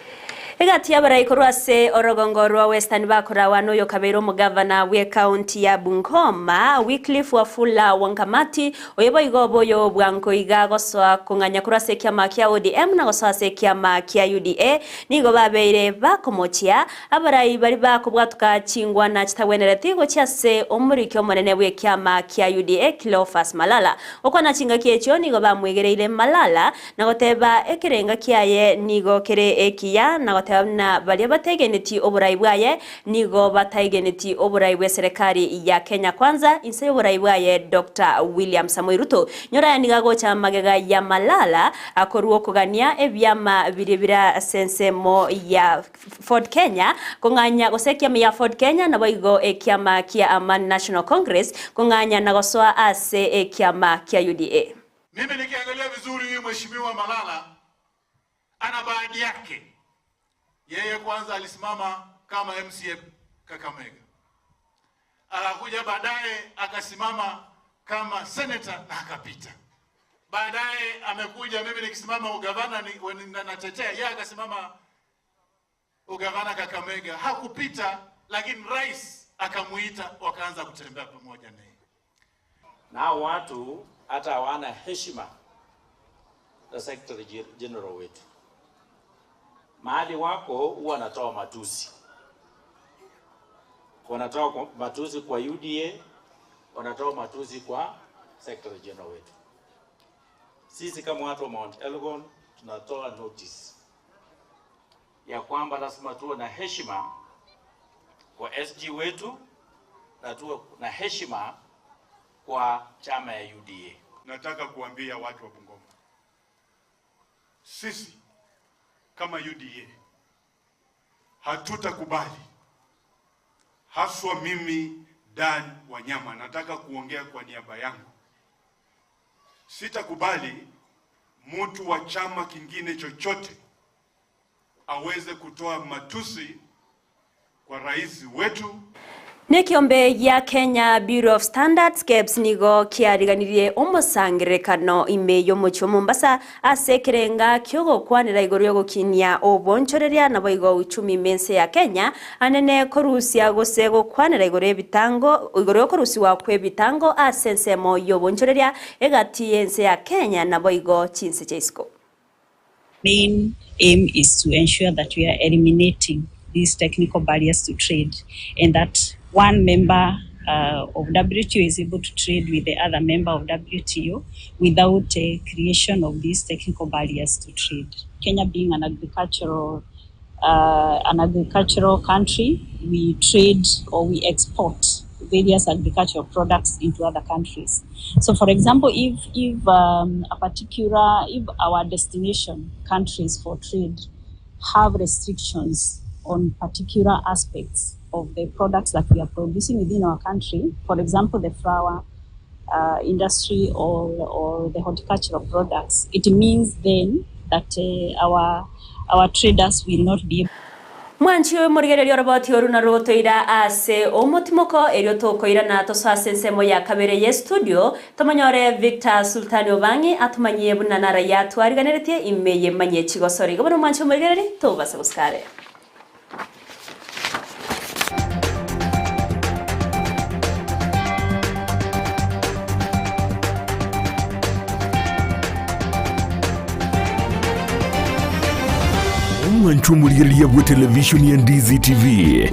Egati y'abarai korwa ase orogongo rwa Western bakorawa noyo kabeire omogavana bw'ekaunti ya Bungoma Wycliffe Wafula Wangamati oyo boigo oboyo bwango iga gosoa kong'anya korwa ase ekiama kia ODM na gosoa ase ekiama kia UDA nigo babeire bakomochia abarai bari bakobwatuka chingwana chitabwenereti gochia ase omoriki omonene bw'ekiama kia UDA Cleophas Malala. Okwana chingaki echio nigo bamwegereire Malala na goteba ekerenga kiaye nigo kere ekiya na goteba na baria bategeneti oborai bwaye nigo bataigeneti oborai bwa serikali ya Kenya Kwanza inse oborai bwaye Dr. William Samoei Ruto. Nyora niga gocha magega ya Malala akorwo kogania ebyama biri bira sensemo ya Ford Kenya kong'anya gose ekiama ya Ford Kenya nabo igo ekiama kia Amani National Congress kong'anya na gosoa ase ekiama kia UDA. Mimi nikiangalia vizuri huyu mheshimiwa Malala ana bahati yake. Yeye kwanza alisimama kama MCA Kakamega, akakuja baadaye akasimama kama senator na akapita. Baadaye amekuja mimi nikisimama ugavana ni, natetea yeye akasimama ugavana Kakamega, hakupita, lakini rais akamuita, wakaanza kutembea pamoja naye. Na hao watu hata hawana heshima na Secretary General wetu. Mahali wako huwa wanatoa matusi, wanatoa matusi kwa UDA, wanatoa matusi kwa Secretary General wetu. Sisi kama watu wa Mount Elgon tunatoa notice ya kwamba lazima tuwe na heshima kwa SG wetu na tuwe na heshima kwa chama ya UDA. Nataka kuambia watu wa Bungoma, sisi kama UDA hatutakubali, haswa mimi Dan Wanyama, nataka kuongea kwa niaba yangu. Sitakubali mtu wa chama kingine chochote aweze kutoa matusi kwa rais wetu. Nĩ kĩombe gĩa Kenya Bureau of Standards KEBS nigo kĩariganirie omosangererekano ime y'omochie o Mombasa ase ekerenga kiogokwanera igoro y'ogokinia obonchoreria nabo igo uchumi mense ya Kenya anene korusia gose gokwanera igoro y'ebitango igoro y'okorusiwa kwa ebitango ase ensemo y'obonchoreria egati y'ense ya Kenya nabo igo chinse chia isiko. Main aim is to ensure that we are eliminating these technical barriers to trade and that one member of WTO is able to trade with the other member of WTO without a creation of these technical barriers to trade. Kenya being an agricultural an agricultural country, we trade or we export various agricultural products into other countries. So, for example, if if a particular if our destination countries for trade have restrictions on particular aspects of the products that we are producing within our country, for example, the flower industry or, or the horticultural products, it means then that our, our traders will not be Mwanchi oyo morigereria oroboti oru na rogotoira ase omotimoko erio tokoirana toso ase ensemo ya kabere ye studio tomonyore Victor Sultani Obangi atumanyie buna naraya twariganeretie ime yemanye chigosori igo bono mwanchi omorigereria tobase gosikare. Omwancho omorigereria bwe televishoni ya Ndizi TV,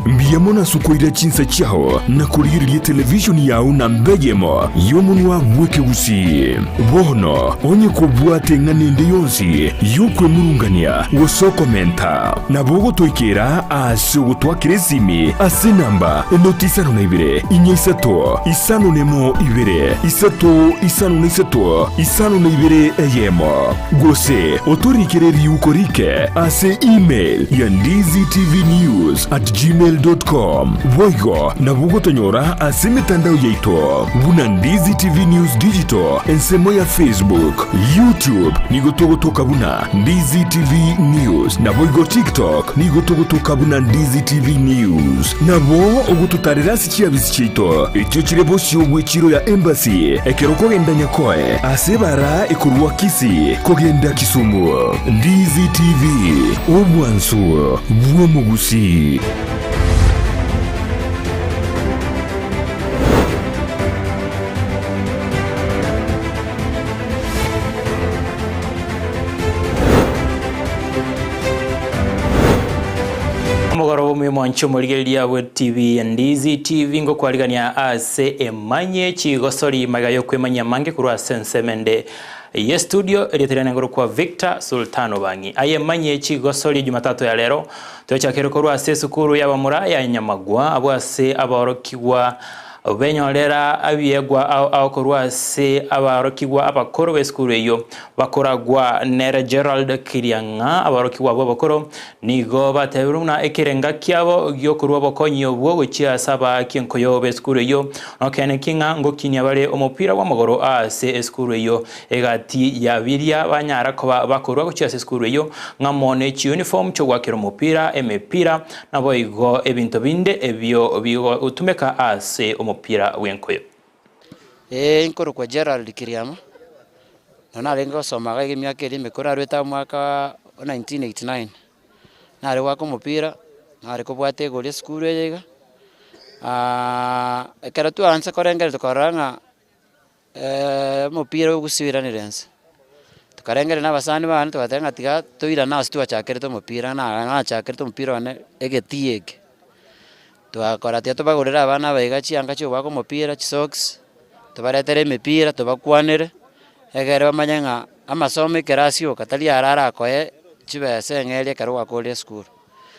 mbuya mono ase okoira chinsa chiao na korigereria televishoni yao namba eyemo y'omonwa bw'ekegusii. Bono onye kobwate eng'ana ende yonsi y'okwemurungania gose okomenta, nabo ogotoikera ase ogotwakera esimi ase enamba enoti isano na ibere, inya isato, isano na emo ibere, isato, isano na isato, isano na ibere eyemo, gose otorikere riuko rike ase email ya ndizitvnews@gmail.com. Boigo nabo ogotonyora ase emetandao yaito buna Ndizi TV News Digital ensemo ya Facebook, YouTube nigo togotoka buna Ndizi TV News, naboigo TikTok nigo togotoka buna Ndizi TV News. Nabo ogototarera ase chiabisi chiaito echio chire bosio bw'echiro ya Embassy ekero okogenda Nyakoe ase ebara ekorwa Kisii kogenda Kisumu. Ndizi TV, obwansu bw'omogusii. Omogoroba omuya omwanche omorigereria bwe TV ya Ndizi TV ngokwarigania ase emanye chigosori magega yokwemanyia amange korwa ase ensemo ende ye studio erieta riane ngorokwa Victor Sultano Bang'i. Aye manye chigosori Jumatatu ya rero tochakere korwa ase esukuru y'abamura ya Nyamagwa abwo ase abaorokigwa Benyorera abiegwa ao ao korwa ase abarokigwa abakoro b'esukuru eyio, bakoragwa nere Gerald Kiriang'a. Abarokigwa abwo abakoro nigo batebirwe buna ekerenga kiabo gi'okorua obokonyi obwo gochia ase abaaki enkoyo b'esukuru eyio. Nokeene ki ng'a ngokinia bare omopira bw'amagoro ase esukuru eyio egati ya biria banyara koba bakorua gochia ase esukuru eyio, ng'amo ne chiuniform chi'ogoakera omopira, emepira, Naboigo ebinto binde ebio bigotumeka ase omopira bw'enkoyo. Ee nkorokwa Gerald Kiriama, na narenge gosoma iga iga emiaka eria emekoro narwete aa omwaka o 1989. Nare goaka omopira, nare kobwata egori esukuru eye iga, ekero twaansa korengereria tokarora ng'a omopira ogosuiranire ense, tokarengereria na abasani bane togateba ng'a tiga toirane ase twachakerete omopira na nachakerete omopira one egetii eke. Twakora tiga tobagorere abana aba iga chianga chia ogoaka omopira, chisocks, tobaretere emepira tobakwanere, egere bamanye ng'a amasomo ekero asioka tari aro arakoe chibesa eng'eria ekero gwakorire esukuru.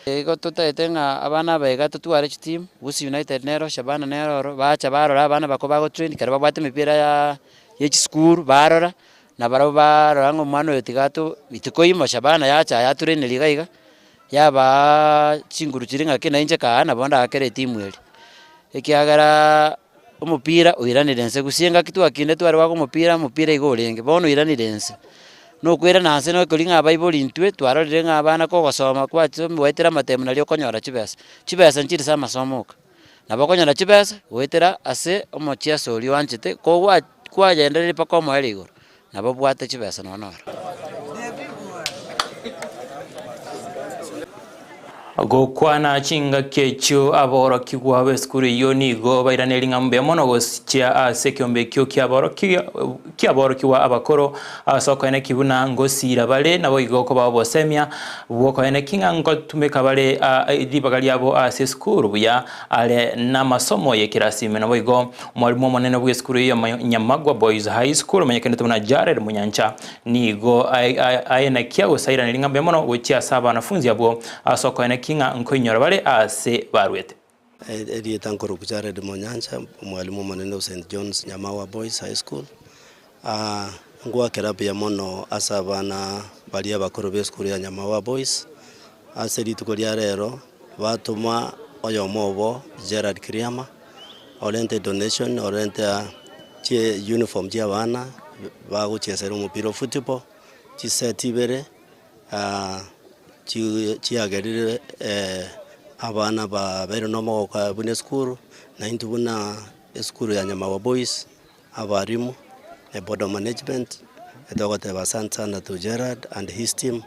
Igo totaete ng'a abana aba iga totware chitimu, Gusii United nero, Shabana nero oro, bacha barora abana bakwo bagotrain ekero babwate emepira ya ya chisukuru barora, nabarabwo barora ng'a omwana oyo tiga ato rituko imo Shabana yacha yatraineria iga iga, yabaa chinguru chiria ng'aki na inche kaa nabo ndakere etimu eria. Ekiageraaa omopira oiranire nse gose engaki twakinde tware goaka omopira, omopira igo orenge, bono oiranire nse. Nokoirana nse nokori ng'a abaibori intwe twarorire ng'a abana kogosoma kwachire goetera amatemu naria okonyora chibesa. Chibesa nchiri ase amasomo oka, nabo okonyora chibesa goetera ase omocheso oria oanchete kogwa kwagendereri mpaka omoerio igoro, nabo obwate chibesa nonya noro. Gokwana chingaki echio aborokigwa b'esukuru eyio nigo bairaneria ng'a mbuya mono gochia ase ekeombe ekio kiaborokigwa abakoro ase okoeneki buna ngosiira bare naboigo kobao obosemia bw'okoeneki ng'a ngotumeka bare ribaga riabo ase esukuru buya are namasomo y'ekerasi ime. Naboigo omwalimu omonene bw'esukuru eyio ya Nyamagwa Boys High School omenyekanete buna Jared Munyancha Nigo aenekia gose airaneri ng'a mbuya mono gochia ase abanafunzi abwo ase okoenekia ng'a nkoinyora bare aase barwete. Erieta nkorokwa Jared Monyancha, omwalimu omonene o St. John's Nyamawa Boys High School. Ngoakera buya mono ase abana baria abakoro b'esukuru ya Nyamawa Boys, ase rituko ria rero batoma oyomo obo Gerald Kiriama, orente donation, orente chiuniform chia abana bagochesera omopira o football, chiseti ibere chiagerire abana babeire na omogoko buna esukuru, na intwe buna esukuru ya Nyamawa Boys, abalimu, eboard of management, togoteba asante sana to Gerald and his team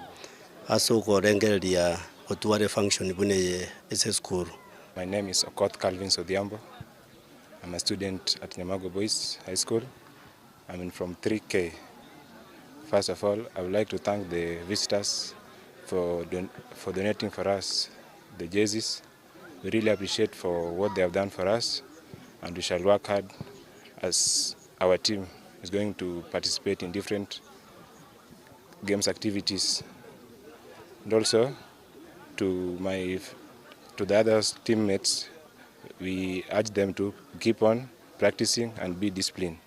ase okorengereria gotwara efunction buna eye ase esukuru. My name is Okoth Calvins Odhiambo. I'm a student at Nyamago Boys High School. I'm in from 3K. First of all, I would like to thank the visitors for, don for donating for us the jerseys. We really appreciate for what they have done for us and we shall work hard as our team is going to participate in different games activities. And also to my to the other teammates, we urge them to keep on practicing and be disciplined.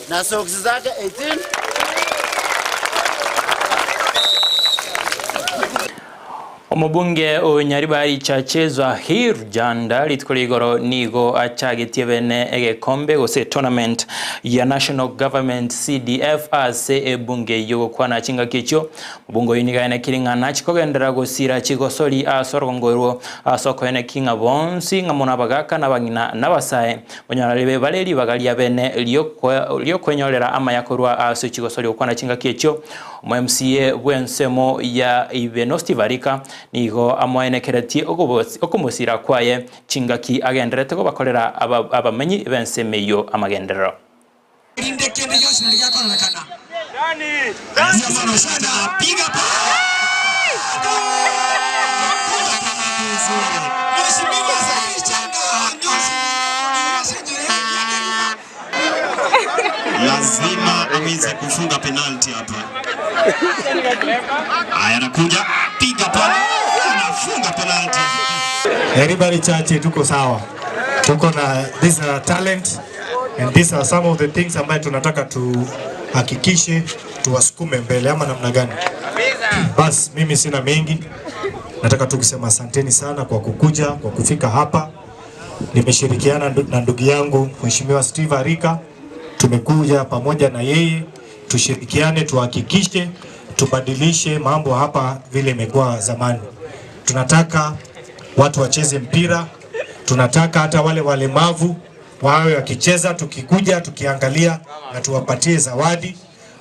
Na socks zake 18. Omobunge o Nyaribari Chache Zahir Janda rituko ria igoro nigo achagetie bene egekombe gose tournament ya National Government CDF ase ebunge eyio gokwana chingaki echio. Omobunge oyio nigo aenekire ng'a nachi kogenderera gosira chigosori ase orogongo orwo ase okoeneki ng'a bonsi ng'a mono abagaka na abang'ina na abasae banyora bare ribaga ria bene riokwenyorera amaya korwa ase chigosori gokwana chingaki echio. Omo-MCA bw'ensemo ya Ibeno Steve Arika nigo amoenekeretie okomosira kwaye chingaki agendererete kobakorera abamenyi b'ensemo eyio amagenderero. Erinde kende gionsi nario giakororekana. Mbuya mono sana. Piga Mheshimiwa Zari Changa Lazima aweze kufunga penalti hapa. Haya, anakuja piga pale, anafunga penalti. Everybody chache, tuko sawa, tuko na this are talent and these are some of the things ambayo tunataka tuhakikishe tuwasukume mbele ama namna gani? Bas, mimi sina mengi, nataka tu kusema asanteni sana kwa kukuja, kwa kufika hapa. Nimeshirikiana na ndugu yangu Mheshimiwa Steve Arika, tumekuja pamoja na yeye, tushirikiane, tuhakikishe tubadilishe mambo hapa vile imekuwa zamani. Tunataka watu wacheze mpira, tunataka hata wale walemavu wawe wakicheza, tukikuja tukiangalia na tuwapatie zawadi.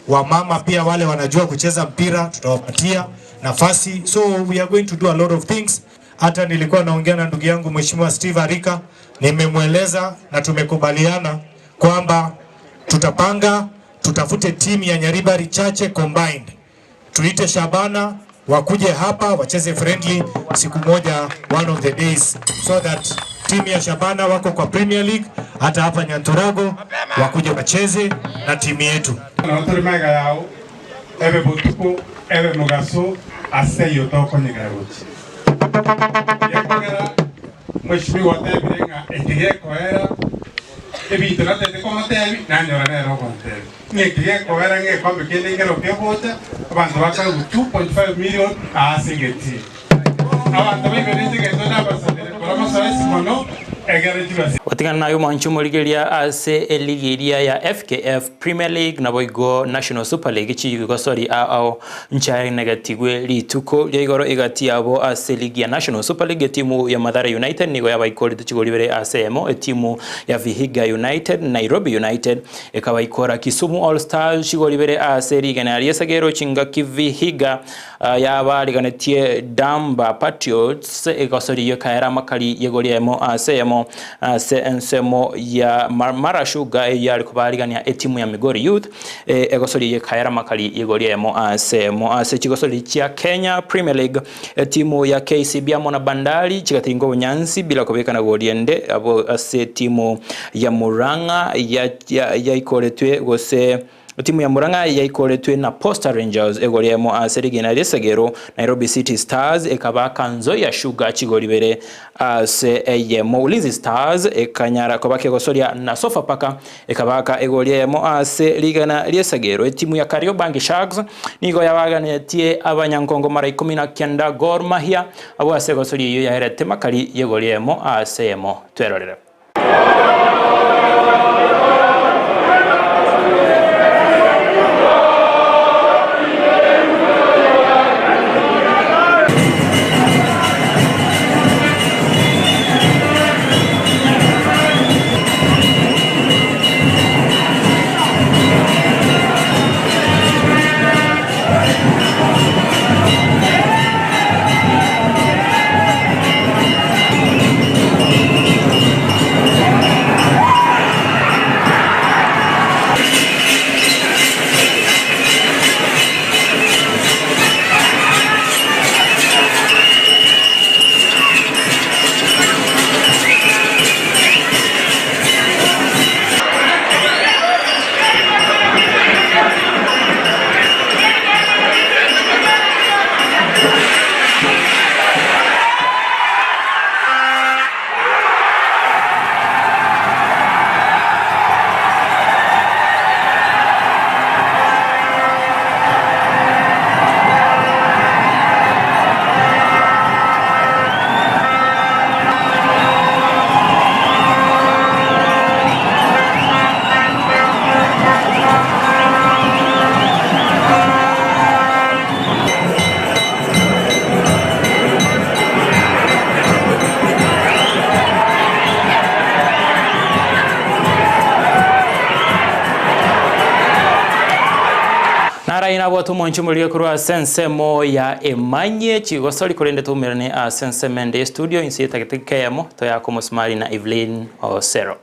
Wamama pia wale wanajua kucheza mpira tutawapatia nafasi, so we are going to do a lot of things. Hata nilikuwa naongea na ndugu yangu Mheshimiwa Steve Arika, nimemweleza na tumekubaliana kwamba tutapanga tutafute timu ya Nyaribari Chache combined, tuite Shabana wakuje hapa wacheze friendly siku moja, one of the days, so that timu ya Shabana wako kwa Premier League, hata hapa Nyanturago wakuje wacheze na timu yetu. Notore maiga yao ebe botuko ebe mugaso ase iyo tokonyegera gochi gekogera mweshimiwa otebire ng'a eki gekoera ebinto natete komotebi nanyora nere ogontebi ng'eki gekoera ng'ekombe kende nkero kegocha abanto bakaribu 2.5 million ase egetii abanto baiberete egento nabasabire kora masoesi mono egere chibasi Gotigana naye omwanchi omorigereria ase eligi eria ya FKF Premier League naboigo National Super League chigosori ao ao nchiaenegetigwe rituko ria igoro egati yabo ase eligi ya National Super League etimu ya Mathare United nigo yabaikorete chigori ibere ase eyemo etimu ya Vihiga United Nairobi United ekabaikora Kisumu All Stars chigori ibere ase rigena ri'esagero chingaki Vihiga Yabariganetie Damba Patriots egosori ekaera amakari y'egori eyemo ase eyemo ase ensemo ya Mara Sugar eyio yare kobarigania etimu ya Migori Youth egosori eyio ekaera amakari y'egori eyemo ase eyemo ase chigosori chia Kenya Premier League etimu ya KCB amo na Bandari chigatinga obonyansi bila kobekana gori ende abo ase etimu ya Murang'a yaikoretwe gose Etimu ya Murang'a yaikoretwe na Posta Rangers egori emo ase rigena ri'esegero, Nairobi City Stars ekabaaka Nzoia Sugar chigori ibere ase eyemo, Ulinzi Stars ekanyara koba kegosoria na Sofapaka ekabaaka egori eyemo ase rigena ri'esegero. Etimu ya Kariobangi Sharks nigo yabaganetie abanyankongo mara ikomi na kenda Gor Mahia abwo ase egosoria eyio yaerete makari y'egori eyemo ase eyemo. Twerorere. Naraye nabwate omwancho omorire korwa ase ensemo ya Emanyie Chigosori korende toumerane ase ensemo ende y'estudio inse y'etagete eyemo toyake omosumari na Evelyn Osero.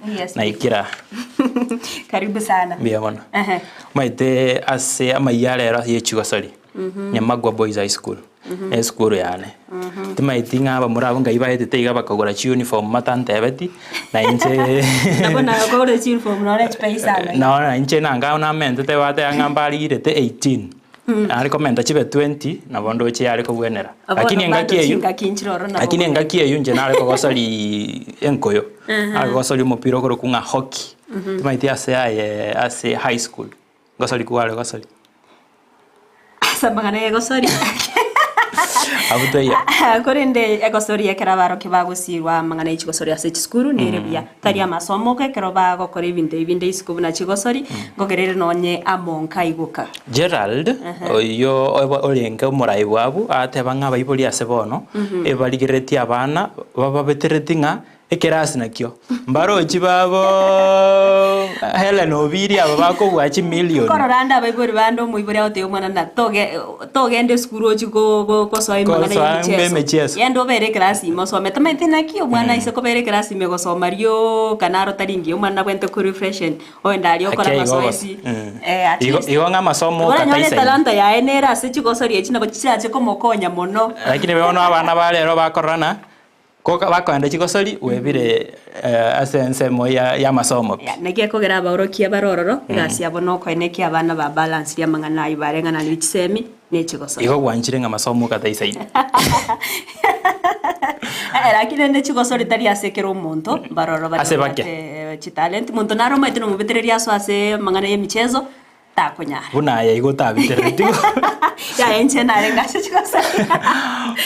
Yes. Naikira. Karibu sana. Mbuya mono. Ehe. Omanyete ase amayia rero ye chigosori, Nyamagwa Boys High School, esukuru yane. Timaeti ng'a abamura abwo ngai baetete iga bakagora chiuniform matantebeti, na inche Nabo nagokogora chiuniform nore chipaisa ime. Nonya inche nanga namentete bateba ng'a mbarigirete 18. Nare komenta chibe 20 nabo ndoche yare kobwenera. Bono Lakini bado engaki eywo chingaki nchire ororo nabo lakini engaki eywo inche nare kogosori enkoyo. Nare kogosori omopira okorokwa ng'a hockey. Timaeti ase aye ase high school ngosori kware gosori. Ase amang'ana ya egosori Abwo taiyo. Korende egosori ekero abarokia bagosirwa amang'ana ya chigosori ase chisukuru nere buya. Tari amasomo oka ekero bagokora ebinto ebi binde isiko buna chigosori, nkogerere nonye amo nkaigoka. Gerald, oyio orenge omorai bw'abwo, agateba ng'a abaibori ase bono ebarigereretie abana bababetereti ng'a ekerasi nakio mbarochi babo Hellen Obiri aba bakobua chimilion. Nkorora ande abaibori bande omoibori agotebia omwana na toge togenda esukuru ochie go- go- gosoa emang'ana Gosoa ya emicheso. emicheso. Genda obere ekerasi ime osome. Tamaeti naki omwana aise kobera ekerasi ime gosoma rioka naro tari ngiya omwana nabwenerete korefreshen Oende aria okore Ake igo amasoesi. gose. Mm. Eh, at Igo least. igo ng'a amasomo Oranyore okataisaini. etalanta yaye nere ase chigosori echi nabo chichache komokonya mono. Lakini bono abana ba rero bakororana koka bakoenda chigosori webire eh, ase ensemo ya ya amasomo pi. Naki ekogera abaorokia bare ororo, egasi yabo nokoenekia abana ba balansirie amang'ana ayio bareng'ananirie chisemi ne chigosori. Igo gwanchire ng'a amasomo okataisaini. Eh, lakini rende chigosori tari ase kera omonto, mbaroro baria Ase bake. babwate chitalent, monto nare omanyete nomobetereria asoe ase amang'ana ya emichezo, takonyara. Buna aye igo otabiterereti. Yaya inche narenge ase chigosori.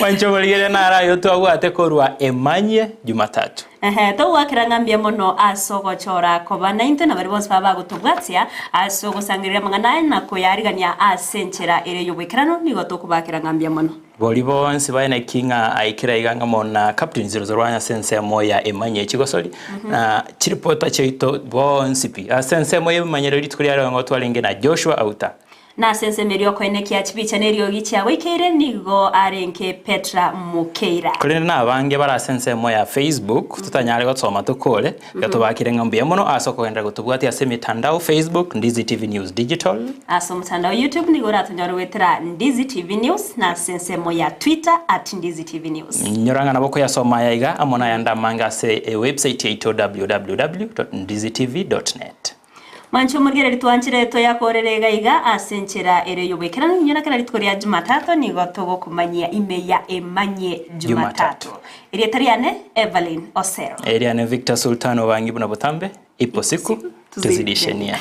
Mwanche omorigereria naro aye otwabwate korwa Emanyie Jumatatu. Ehe, togwakera ng'a mbuya mono ase ogochora koba naintwe na baria bonsi baba bagotobwatia ase ogosangereria amang'ana aya na koyarigania ase enchera ere y'oboikeranu, nigo tokobakera ng'a mbuya mono. Boria bonsi baye naki ng'a aikire aiga ng'a na Captain 001 ase ensemo ya Emanyie Chigosori na chiripota chiaito bonsi pi. Ase ensemo y'ebimanyero rituko ria rero nigo twarenge na Joshua Auta. Na ase ensemo eria okoenekia chibicha na eriogi chiagoikeire nigo arenge Petra Mukeira. Korende nabange bare ase ensemo ya Facebook totanyare gosoma tokore, iga tobakire ng'a mbuya mono ase okogenderera gotobwatia ase emetandao Facebook, Ndizi TV News Digital. Ase omotandao YouTube nigo oratonyore goetera Ndizi TV News na ase ensemo ya Twitter at Ndizi TV News. Nyora ng'a nabo okoyasoma aya iga amo nayande amange ase ewebsite yaito www.ndizitv.net. Mwanche omorigereria twanchire toyakorere iga iga ase enchera ere y'oboikeranu. Inyora kera rituko ria Jumatatu nigo togokomanyia ime ya Emanyie Jumatatu. Erieta riane Evelyn Osero. Eriane Victor Sultan Obangi buna botambe, ipo siku tuzidishe nia.